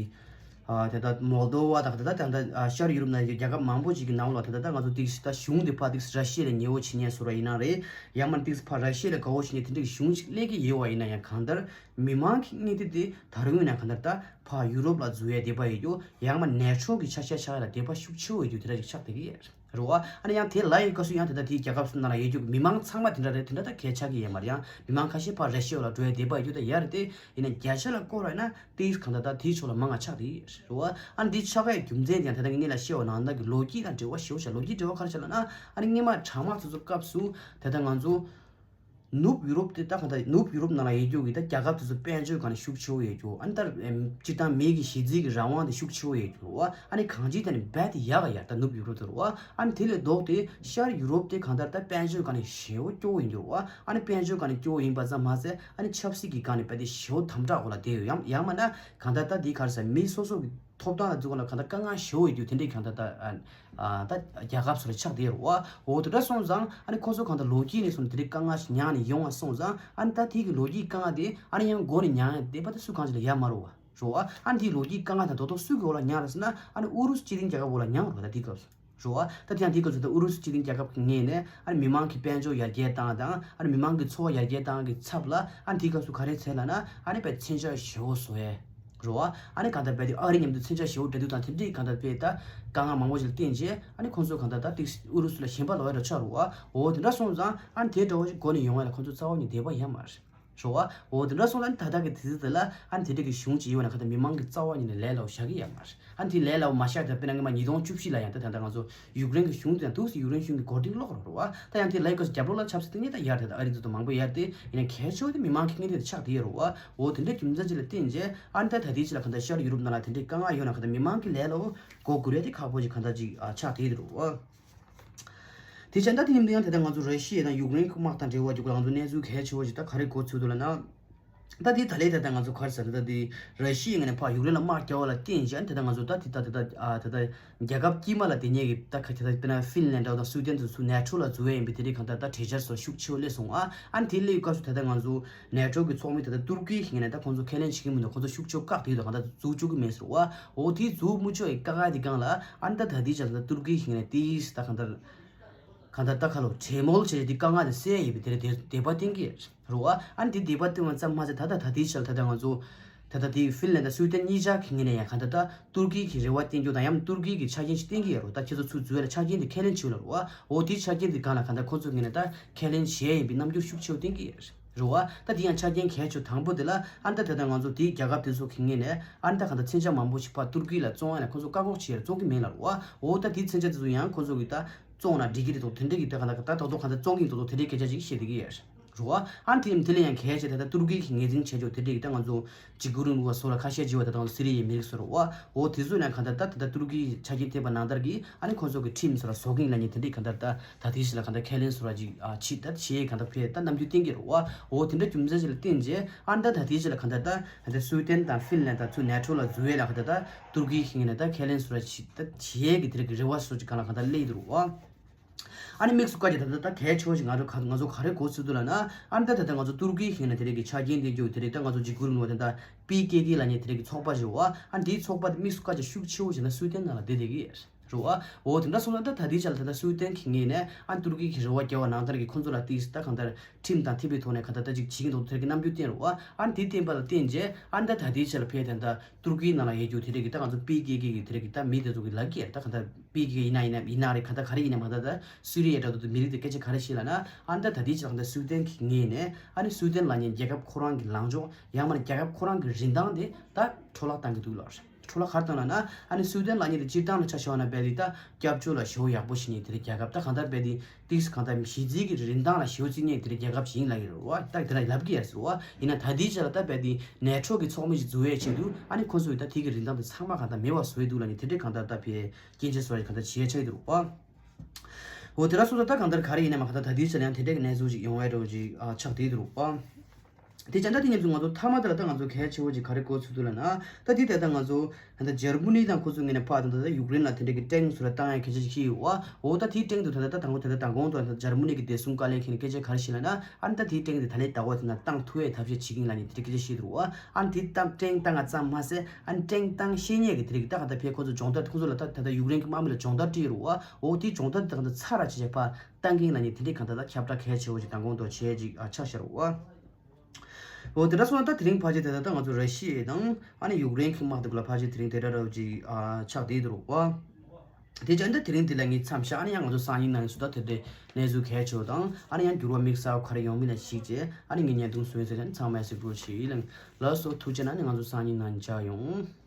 ཨ་ད་ལྟ་མོལ་དོ་བ་དང་། ད་ལྟ་ད་ལྟ་ཨ་ཤར་ཡུ་རོབ་ནང་གི་རྒྱལ་ཁབ་མང་པོ་ཞིག་གི་ནང་ལ་ད་ལྟ་ད་ང་ཚོ་ཏིག་ད་གཞུང་དེ་ཕར་ཏིག་ར་ཤི་ཡ་ལ་ཉེ་བོ་བྱེད་མཁན་བཟོ་ར་ཡིན་ན་རེད། ཡང་མིན་ཏིག་ཕར་ར་ཤི་ཡ་ལ་དགའ་བོ་བྱེད་མཁན་དེ་འདྲ་གི་གཞུང་ཞིག་སླེབས་ཀྱི་ཡོད་པ་ཡིན་ན་ཡང་། གང་ལྟར་མི་མང་གི་མངོན་འདོད་དེ་ད་རུང་ཡིན་ན་གང་ལྟར་ད་ཕར་ཡུ་རོབ་ལ་འཛུལ་ཡའི་འདོད་པ་ཡོད་རྒྱུ། ཡང་མིན་ནེ་ཊོ་གི་ཆ་ཤས་ཆགས་ཡ་ལ་འདོད་པ་ཤུགས་ཆེ་བོ་ཡོད་རྒྱུ་དེ་འདྲ་ཞིག་ཆགས་བསྡད་ཀྱི་ཡོད་རེད་བ། ཨ་ནི་ཡང་དེ་ལ་ཡི་སྐབས་སུ་ཡང་དེ་ལྟར་དེའི་རྒྱལ་ཁབ་སུ་ནང་ལ་ཡོད་རྒྱུ་གི་མི་མང་ཚང་མ་དེ་འདྲ་རེད། དེ་འདྲ་ད་གལ་ཆགས་ཀྱི་ཡོད་མ་རེད། ཡང་མི་མང་ཁ་ཤས་ཕར་ར་ཤི་ཡ་ལ་འགྲོ་ཡའི་འདོད་པ་ཡོད་ད་ཡ་རེད་དེ། ཡིན་ན་བརྒྱ་ཆ་ལ་བསྐོར་བ་ཡིན་ན་དེ་གང་ལྟར་ད་དེའི་ཕྱོགས་ལ་མང་ང་ཆགས་དེ་རེད་བ། ཨ་ནི་དེ་ཆགས་ཡའི་རྒྱུ་མཚན་དེ་ཡང་ད་ལྟ་ངས་ལ་བཤད་པ་ནང་ལྟར་གྱི་ལོ་རྒྱུས་དང་འབྲེལ་བ་ཞེ་པོ་ཅིག་ལོ་རྒྱུས་འབྲེལ་བ་ག་རེ་བྱས་ལབ་ན། ཨ་ནི་སྔོན་མ་གྲང་དམག་དེ་ཚོ་སྐབས་སུ་དེ་ལྟར་ང་ཚོ་ནུབ་ཡུ་རོབ་དེ་ད་གང་ལྟར་ནུབ་ཡུ་རོབ་ནང་ལ་ཡོད་རྒྱུ་གི་ད་རྒྱལ་ཁབ་དེ་ཚོ་དཔལ་འབྱོར་སྒང་ནས་ཤུགས་ཆེ་བོ་ཡོད་རྒྱུ། ཨ་ནི་ད་སྤྱིར་བཏང་མི་གི་གཞི་རྩའི་གི་རང་དབང་དེ་ཤུགས་ཆེ་བོ་ཡོད་རྒྱུ་རེད་བ། ཨ་ནི་གང་ཅིའི་ཐད་ནས་རྦད་དེ་ཡག་ག་ཡག་ད་ནུབ་ཡུ་རོབ་དེ་རེད་བ། ཨ་ནི་དེ་ལས་ལྡོག་སྟེ་ཤར་ཡུ་རོབ་དེ་གང་ལྟར་ད་དཔལ་འབྱོར་སྒང་ནས་ཞེ་པོ་སྐྱོ་བོ་ཡིན་རྒྱུ་རེད་བ། ཨ་ནི་དཔལ་འབྱོར་སྒང་ནས་སྐྱོ་བོ་ཡིན་པ་ཙམ་མ་ཟད། ཨ་ནི་ཆབ་སྲིད་ཀྱི་སྒང་ནས་རྦད་དེ་ཞེ་པོ་དམ་དྲག་འོག་ལ་བསྡད་ཡོད། ཡང་ཡང་མིན་ན་གང་ལྟར་ད་དེ་ག་རེ་ཟེར། མི་སོ་སོ་གི་ཐོབ་ཐང་ལ་འཛུགས་ལ་གང་ལྟར་དཀའ་ངལ་ཞེ་པོ་ཡོད་རྒྱུ་དེ་འདྲའི་གང་ལྟར་ད་ཨ་ཨ་ད་རྒྱལ་ཁབ་སུ་རེ་ཆགས་བསྡད་ཡོད་རེད་བ། འོ་དེ་འདྲ་སོང་ཙང་ཨ་ནི་ཁོ་ཚོ་གང་ལྟར་ལོ་རྒྱུས་ནས་བཟུང་དེ་འདྲའི་དཀའ་ངལ་ཞིག་མྱངས་ནས་ཡོང་བ་སོང་ཙང་། ཨ་ནི་ད་དེ་གི་ལོ་རྒྱུས་དཀའ་ངལ་དེ་ཨ་ནི་ཡང་མགོ་ནས་མྱངས་ཡ་དེ་རྦད་དེ་སུ་གང་ཞིག་ལ་ཡ་མ་རུ་བ་རེད་བ། ཨ་ནི་དེའི་ལོ་རྒྱུས་དཀའ་ངལ་དང་དོ་དོ་སུ་གི་འོག་ལ་མྱངས་རེད་ཟེར་ན། ཨ་ནི་ཨུ་རུ་སུ་སྤྱི་མཐུན་རྒྱལ་ཁབ་འོག་ལ་མྱངས་རེད་བ། ད་དེའི་སྐབས་སུ་རེད་བ། ད་དེ་ཡང་དེའི་སྐབས་སུ་ད་ཨུ་རུ་སུ་སྤྱི་མཐུན་རྒྱལ་ཁབ་ཀྱི་ངོས་ནས་ཨ་ནི་མི་མང་གི་དཔལ་འབྱོར་ཡར་རྒྱས་བཏང་དང་། ཨ་ནི་མི་མང་གི་འཚོ་བ་ཡར་རྒྱས་བཏང་གི་ཚབ་ལ། ཨ་ནི་དེའི་སྐབས་སུ་ག་རེ་བྱས་ལབ་ན། ཨ་ནི་དཔེ་མཚོན་ཆ་ཞེ་པོ་བཟོ་ཡས་རེད་བ། ཨ་ནི་གང་ལྟར་རྦད་དེ་ཨ་རི་མཉམ་དུ་མཚོན་ཆ་ཞེ་པོ་འདྲ་འདུག་དང་། དེ་འདྲའི་གང་ལྟར་དཔེ་ད་དཀའ་ངལ་མང་པོ་ཞིག་ལ་བརྟེན་རྗེས། ཨ་ནི་ཁོང་ཚོ་གང་ལྟར་ད་ཏིག་ཨུ་རུ་སུ་ལ་ཞེན་པ་ལོག་ཡ་འདྲ་ཆགས་རེད་བ། འོ་དེ་འདྲ་སོང་ཙང་ཨ་ནི་དེ་འདྲ་བོ་ཞིག་མགོ་ནས་ཡོང་ཡ་ལ་ཁོང་ཚོ་རྩ་བ་ཉིད་འདོད་པ་ཡོད་མ་རེད། རེད་བ། འོ་དེ་འདྲ་སོང་ཙང་ཨ་ནི་ད་ལྟ་གི་དུས་ཚོད་དེ་ལ་ཨ་ནི་དེ་འདྲ་གི་གཞུང་ཅིག་ཡོད་ན་གང་ལྟར་མི་མང་གི་རྩ་བ་ཉིད་ནས་ལས་སླ་པོ་བཞག་གི་ཡོད་མ་རེད། ཨ་ནི་དེ་ལས་སླ་པོ་མ་བཞག་དེ། དཔེར་ན་སྔོན་མ་ཉིས་སྟོང་བཅུ་བཞི་ལ་ཡང་ད་ད་ལྟ་ང་ཚོ་ཡུཀ་རེན་གྱི་གཞུང་དེ་ཡང་འདུག་སེ་ཡུཀ་རེན་གཞུང་གི་མགོ་རྟིང་སློག་རོགས་རེད་བ། ད་ཡང་དེ་ལ་ཡི་སྐབས་སུ་རྒྱབ་ལོགས་ལ་ཆབ་སྲིད་སྟེང་ནས་ད་ཡར་དེ་ད་ཨ་རི་ཚོ་དང་མང་པོ་ཡར་དེ། ཡིན་ན་གལ་ཆེ་བ་དེ་མི་མང་གི་མངོན་འདོད་དེ་ཆགས་བསྡད་ཡོད་རེད་བ། འོ་དེ་འདྲའི་རྒྱུ་མཚན་ཅིག་ལ་བརྟེན་རྗེས་ཨ་ནི་ད་ད་ལྟའི་ཆ་ལ་གང་ལྟར་ཤར་ཡུ་རོབ་ནང་ལ་དེ་འདྲའི་དཀའ་ངལ་ཡོད་ན་གང་ལྟར་མི་མང་གི་ལས་སླ་པོ་མགོ་སྒུར་ཡ་དེ་ཁག་པོ་ཞིག་གང་ལྟར་ཅིག་ཨ་ཆགས་བསྡད་ཡོད་རེད་བ། དེ་བྱས་ད་དེ་ཡིན་དུས་ཡང་དེ་ལྟར་ང་ཚོ་ར་ཤི་ཡ་དང་ཡུཀ་རེན་གྱི་དམག་དང་འབྲེལ་བ་ཅིག་ལ་ང་ཚོ་གནས་ཚུལ་གལ་ཆེ་བོ་ཞིག་ད་ག་རེ་གོ་ཚུལ་འདུག་ལབ་ན། ད་དེ་ད་ལས་ད་ལྟ་ང་ཚོ་ག་རེ་ཟེར་ན། ད་དེ་ར་ཤི་ཡའི་ངོས་ནས་ཕར་ཡུཀ་རེན་ལ་དམག་རྒྱག་པ་ལ་བརྟེན་བྱས། ཨ་ནི་དེ་ལྟར་ང་ཚོ་ད་དེ་ད་དེ་ད་ཨ་དེ་ད་རྒྱལ་ཁབ་དཀྱིལ་མ་ལ་དེ་ཉིད་ཀྱི་ད་ག་དེ་ད་དཔེར་ན་ཧྥིན་ལན་ཌ་དང་སུའི་ཏན་དེ་ཚོ་ནེ་ཊོ་ལ་འཛུལ་ཡ་ཡིན་པའི་དེ་འདྲའི་གང་ལྟར་ད་གྲོས་འཆར་སོགས་ཤུགས་ཆེ་བོ་སླེབས་སོང་ཨ། ཨ་ནི་དེ་སླེབས་སྐབས་སུ་ད་ལྟ་ང་ཚོ་ནེ་ཊོ་གི་ཚོགས་མི་ད་ལྟ་ཏུར་ཀི་གི་ངོས་ནས་ད་ཁོང་ཚོ་ཁས་ལེན་བྱེད་ཀྱི་མི་འདུག། ཁོང་ཚོ་ཤུགས་ཆེ་བོ་བཀག་བསྡད་ཡོད་དང་། གང་ལྟར་འཛུལ་བཅུག་གི་མེད་ཟེར་བ། འོ་དེ་འཛུལ་མི་ཆོག་གི་དཀའ་ངལ་དེ་སྒང་ལ་ཨ་ནི་ད་ད་ལྟའི་ཆར་ད་ཏུར་ཀི་གི་ངོས་ནས་དེ་ད་གང་ལྟར། གང་ལྟར་ད་ཁ་ལོ་གྲོས་མོལ་བྱས་ཏེ་དཀའ་ངལ་དེ་སེལ་ཡིན་པའི་དེ་རེད། དེ་འདོད་པ་བསྟན་གྱི་རེད་བ། ཨ་ནི་དེ་འདོད་པ་བསྟན་པ་ཙམ་མ་ཟད། ད་ལྟ་ད་ལྟའི་ཆར་ད་ལྟ་ང་ཚོ་ད་ལྟ་དེ་ཧྥིན་ལན་དང་སུའི་ཏན་གཉིས་ཆ་གི་ངོས་ནས་ཡང་གང་ལྟར་ད་ཏུར་ཀི་གི་རེ་བ་བསྟན་རྒྱུ་དང་། ཡང་ན་ཏུར་ཀི་གི་ཆ་རྐྱེན་ཞིག་བསྟན་གྱི་ཡོད་རེད། ད་ཁྱེད་ཚོ་ཚུར་འཛུལ་ཡ་ལ་ཆ་རྐྱེན་དེ་ཁས་ལེན་བྱེད་ལ་རེད་བ། འོ་དེའི་ཆ་རྐྱེན་དེ་སྒང་ལ་གང་ལྟར་ཁོ་ཚོ་ངོས་ནས་ད་ཁས་ལེན་བྱས་ཡིན་པའི་རྣམ་འགྱུར་ཤུགས་ཆེ་བོ་བསྟན་གྱི་རེད་བ། ད་དེ་ཡང་ཆ་རྐྱེན་གལ་ཆེ་དང་པོ་དེ་ལ་ཨ་ནི་ད་ད་ལྟ་ང་ཚོ་དེའི་རྒྱལ་ཁབ་དེ་ཚོ་གི་ངོས་ནས་ཨ་ནི་ད་གང་ལྟར་མཚོན་ཆ་མང་པོ་ཞིག་ཕར་ཏུར་ཀི་ལ་བཙོང་ཡ་ལ་ཁོ་ཚོ་བཀག་འགོག་བྱས་ཡ་བཙོང་གི་མེད་ལ་རེད་བ། འོ་ད་དེའི་མཚོན་ཆ་དེ་ཚོ་ཡང་ཁོ་ཚོ་གི་ད། བཙོང་ན་འགྲིག་གི་རེད་འདུག། དེ་འདྲ་གི་ད་གང་ལྟར་ད་ཏོག་ཏོག་གང་ལྟར་བཙོང་གི་འདུག། ཏོག་ཏོག་དེ་འདྲའི་སྐད་ཆ་ཅིག་བཤད་བསྡད་ཀྱི་ཡོད་རེད་བ། ཨ་ནི་དེ་ཡིན་དེ་ལ་ཡང་གལ་ཆེ་ད་ལྟ་ཏུར་ཀི་གི་ངོས་འཛིན་བྱེད་ཆོག་དེ་འདྲ་གི་ད་ང་ཚོ་ཇི་གུ་རུ་ནུ་བ་སོགས་ལ་ཁ་ཤས་བྱེད་པ། ད་ང་ཚོ་སི་རི་ཡའི་མི་རིགས་སོགས་རེད་བ། འོ་དེ་ཚོ་ཡང་གང་ལྟར་ད་ད་ལྟ་ཏུར་ཀི་ཆ་རྐྱེན་བསྟན་པ་ནང་ལྟར་གྱི་ཨ་ནི་ཁོང་ཚོ་གི་ཁྲིམས་སོགས་ལ་བཟོ་གི་ཡིན་ལབ་མཁན་དེ་འདྲ་གང་ལྟར་ད་ད་དེ་ཞིག་ལ་གང་ལྟར་ཁས་ལེན་སོགས་ལ་ཅིག་ཨ་བྱེད་ད་བྱེད་གང་ལྟར་ཕེ་ད་རྣམ་འགྱུར་བསྟན་གྱི་རེད་བ། འོ་དེ་འདྲ་རྒྱུ་མཚན་ཞིག་ལ་བརྟེན་རྗེས་ཨ་ནི་ད་ད་དེ་ཞིག་ལ་གང་ལྟར་ད་ད་ལྟ་སུའི་ཏན་དང་ཧྥིན་ལན་དང་ཚུར་ནེ་ཊོ་ལ་འཛུལ་ཡས་ལ་གང་ལྟར་ད། ཏུར་ཀི་གི་ངོས་ནས་ད་ཁས་ལེན་སོགས་ལ་ཞིག་ད་བྱེད་ཡས་ཀྱི་དེ་རིགས་ཀྱི་རེ་བ་སོགས་ཀྱི་སྒང་ལ་གང་ལྟར་སླེབས་འདུག་བ། ཨ་ནི་དམིགས་སུ་བཀར་གྱི་ད་ལྟ་ད་གལ་ཆེ་བ་ཞིག་ང་ཚོ་ག་ང་ཚོ་ག་རེ་གོ་ཚུལ་འདུག་ལབ་ན། ཨ་ནི་ད་ད་ལྟ་ང་ཚོ་ཏུར་ཀི་གི་ངོས་ནས་དེ་རིགས་ཀྱི་ཆ་རྐྱེན་དེ་རྒྱུ་དེ་རིགས་ད་ང་ཚོ་ཇི་གུ་རུ་ནོ་དེ་ད་པི་ཀེ་ཀེ་ལབ་མཁན་དེ་རིགས་ཀྱི་ཚོགས་པ་ཞིག་བ། ཨ་ནི་དེའི་ཚོགས་པ་དེ་དམིགས་སུ་བཀར་གྱི་ཤུགས་ཆེ་བོ་ཞིག་ད་སུའི་ཏན་ནང་ལ་བསྡད་བསྡད་ཀྱི་རེད་བ། འོ་དེ་འདྲ་སོང་ན་ད་ད་ལྟའི་ཆ་ལ་ད་ལྟ་སུའི་ཏན་གི་ངོས་ནས་ཨ་ནི་ཏུར་ཀི་གི་རེ་བ་བརྒྱབ་པ་ནང་ལྟར་གྱི་ཁོང་ཚོ་ལ་དེ་ད་གང་ལྟར་ཁྲིམས་དང་མཐུན་པའི་ཐོག་ནས་གང་ལྟར་ད་ཅིག་བྱེད་ཀྱི་འདུག་དེ་རིགས་ཀྱི་རྣམ་འགྱུར་བསྟན་རེད་བ། ཨ་ནི་དེ་བསྟན་པ་ལ་བརྟེན་རྗེས་ཨ་ནི་ད་ད་ལྟའི་ཆ་ལ་ཕེ་དེ་ད། ཏུར་ཀིའི་ནང་ལ་ཡོད་རྒྱུ་དེ་རིགས་ཀྱི་ད་ང་ཚོ་པི་ཀེ་ཀེ་གི་དེ་རིགས་ཀྱི་ད་མི་དེ་ཚོ་གི་ལབ་ཀྱི་ཡོད་རེད། ད་གང་ལྟར་པི་ཀེ་ཀེ་ཡིན་ན་ཡིན་ན་ཡིན་ན་རེད། གང་ལྟར་ག་རེ་ཡིན་ན་མ་ད་ད་སུ་རི་ཡའི་འདྲ་འདྲ་མི་རིགས་དེ་སྐད་ཆ་ག་རེ་བཤད་ལབ་ན། ཨ་ནི་ད་ད་ལྟའི་ཆ་ལ་གང་ལྟར་སུའི་ཏན་གི་ངོས་ནས་ཨ་ནི་སུའི་ཏན་ལབ་མཁན་རྒྱལ་ཁབ་ཁོ་རང་གི་ལངས་ཕྱོགས་ཡང་མིན་ན་རྒྱལ་ཁབ་ཁོ་རང་གི་རིན་ཐང་དེ་ད་འཕྲོ་བརླག་བཏང་གི་འདུག་ལབ་རེད། འཕྲོ་བརླག་ག་རེ་བཏང་ལབ་ན། ཨ་ནི་སུའེ་ཏེན་ལབ་མཁན་དེ་སྤྱིར་བཏང་ལ་ཆ་བཞག་ན་རྦད་དེ་ད་སྐྱབས་བཅོལ་ལ་ཞེ་པོ་ཡག་པོ་ཞིག་ཡིན། དེ་རིང་རྒྱལ་ཁབ་ད་གང་ལྟར་རྦད་དེ་ཏིག་གང་ལྟར་གཞི་རྩའི་གི་རིན་ཐང་ལ་ཞེ་པོ་བརྩི་མཁན་དེ་རིང་རྒྱལ་ཁབ་ཞིག་ཡིན་ལབ་ཀྱི་རེད་བ། ད་དེ་འདྲ་ལབ་ཀྱི་ཡོད་རེད་བ། ཡིན་ན་ད་ལྟའི་ཆ་ལ་ད་རྦད་དེ་ནེ་ཊོ་གི་ཚོགས་མི་ཞིག་འཛུལ་བའི་ཆེད་དུ་ཨ་ནི་ཁོ་ཚོས་ད་དེ་གི་རིན་ཐང་དེ་ཚང་མ་གང་ལྟར་མེད་པ་བཟོ་ཡི་འདུག་ལབ་མཁན་དེ་འདྲའི་གང་ལྟར་ད་ཕར་སྐྱོན་བརྗོད་སོགས་གང་ལྟར་བྱེད་ཡ་ཆགས་ཀྱི་འདུག་བ། འོ་དེ་འདྲ་སོང་ཙང་ད་གང་ལྟར་ག་རེ་ཡིན་ནའི་མ་གང་ལྟར་ད་ལྟའི་ཆ་ལ་ཡང་དེ་འདྲའི་གི་གནས་ཚུལ་ཞིག་ཡོང་ཡ་འདྲ་བོ་ཅིག་ཨ་ཆགས་བསྡད་འདུག་བ། དེ་བྱས་ད་དེ་ཉིན་ཚོ་ང་ཚོ་མཐའ་མ་དེ་ལ་ད་ང་ཚོ་གལ་ཆེ་བོ་ཅིག་ག་རེ་གོ་ཚུལ་འདུག་ལབ་ན། ད་དེ་དེ་ད་ང་ཚོ་ད་ལྟ་འཇར་མ་ནི་དང་ཁོ་ཚོ་ངོས་ནས་ཕར་ད་ལྟ་ཡུཀ་རེན་ལ་དེ་འདྲའི་གི་ཊེང་བཟོ་ར་བཏང་ཡ་གལ་ཆེ་ཞིག་ཡོད་བ། འོ་ད་དེའི་ཊེང་དེ་ད་ལྟ་ད་དང་པོ་ད་ལྟ་མདང་དགོང་དུ་ད་འཇར་མ་ནི་གི་བདེ་སྲུང་བཀའ་བློན་མཁན་ནས་སྐད་ཆ་ག་རེ་བཤད་ལབ་ན། ཨ་ནི་ད་དེའི་ཊེང་དེ་ད་ལྟའི་ཟླ་བ་དེ་ནང་བཏང་ཐུབ་ཡའི་ཐབས་ཤེས་བྱེད་ཀྱི་ཡིན་ལབ་ནས་དེ་འདྲའི་སྐད་ཆ་བཤད་འདུག་བ། ཨ་ནི་དེ་བཏང་ཊེང་བཏང་ཡ་ཙམ་མ་ཟད་ཨ་ནི་ཊེང་བཏང་ཤེས་མཁན་གི་དེ་རིགས་ད་ག་ད་ཕར་ཁོ་ཚོ་སྦྱོང་བརྡར་ཁོ་ཚོ་ལ་ད་ད་ལྟ་ཡུཀ་རེན་གི་དམག་མི་ལ་སྦྱོང་བརྡར་སྤྲད་ཡོད་རེད་བ། འོ་དེའི་སྦྱོང་བརྡར་དེ་ད་ག་ད་ཚར་ར་བྱས་བྱས་ཕར་བཏང་གི་ཡིན་ལབ་ནས་དེ་འདྲའི་གང་ལྟར་ད་ཁྱབ་བསྒྲགས་གལ་ཆེ་བོ་ཞིག་མདང་དགོང་དུ་བྱས་ཅིག་ཨ་ཆགས་ཤར་བ། འོ་དེ་འདྲ་སོང་ན་ད་དེ་རིང་ཕལ་ཆེར་དེ་ད་ད་ང་ཚོ་ར་ཤི་ཡ་དང་ཨ་ནི་ཡུཀ་རེན་གྱི་དམག་དེ་གུ་ལ་ཕལ་ཆེར་དེ་རིང་དེ་འདྲ་འདྲ་བོ་ཅིག་ཨ་ཆགས་བསྡད་འདུག་རོགས་པ། དེ་བྱས་ན་ད་དེ་རིང་འདི་ལ་ངས་མཚམས་བཞག་ཨ་ནི་ཡང་ང་ཚོ་སང་ཉིན་ནང་སུ་ད་དེ་འདྲའི་གནས་ཚུལ་གལ་ཆེ་བོ་དང་ཨ་ནི་ཡང་འགྱུར་བ་དམིགས་བསལ་ག་རེ་ཡོང་མིན་ལ་གཞིགས་བྱས་ཨ་ནི་ངས་བརྙན་ཐུང་བཟོས་ཚར་ཨ་ནི་ཚང་མས་གཟིགས་རོགས་བྱེད་ལགས་སོ། ཐུགས་རྗེ་གནང་། ཨ་ནི་ང་ཚོ་སང་ཉིན་ནང་མཇལ་ཡོང་།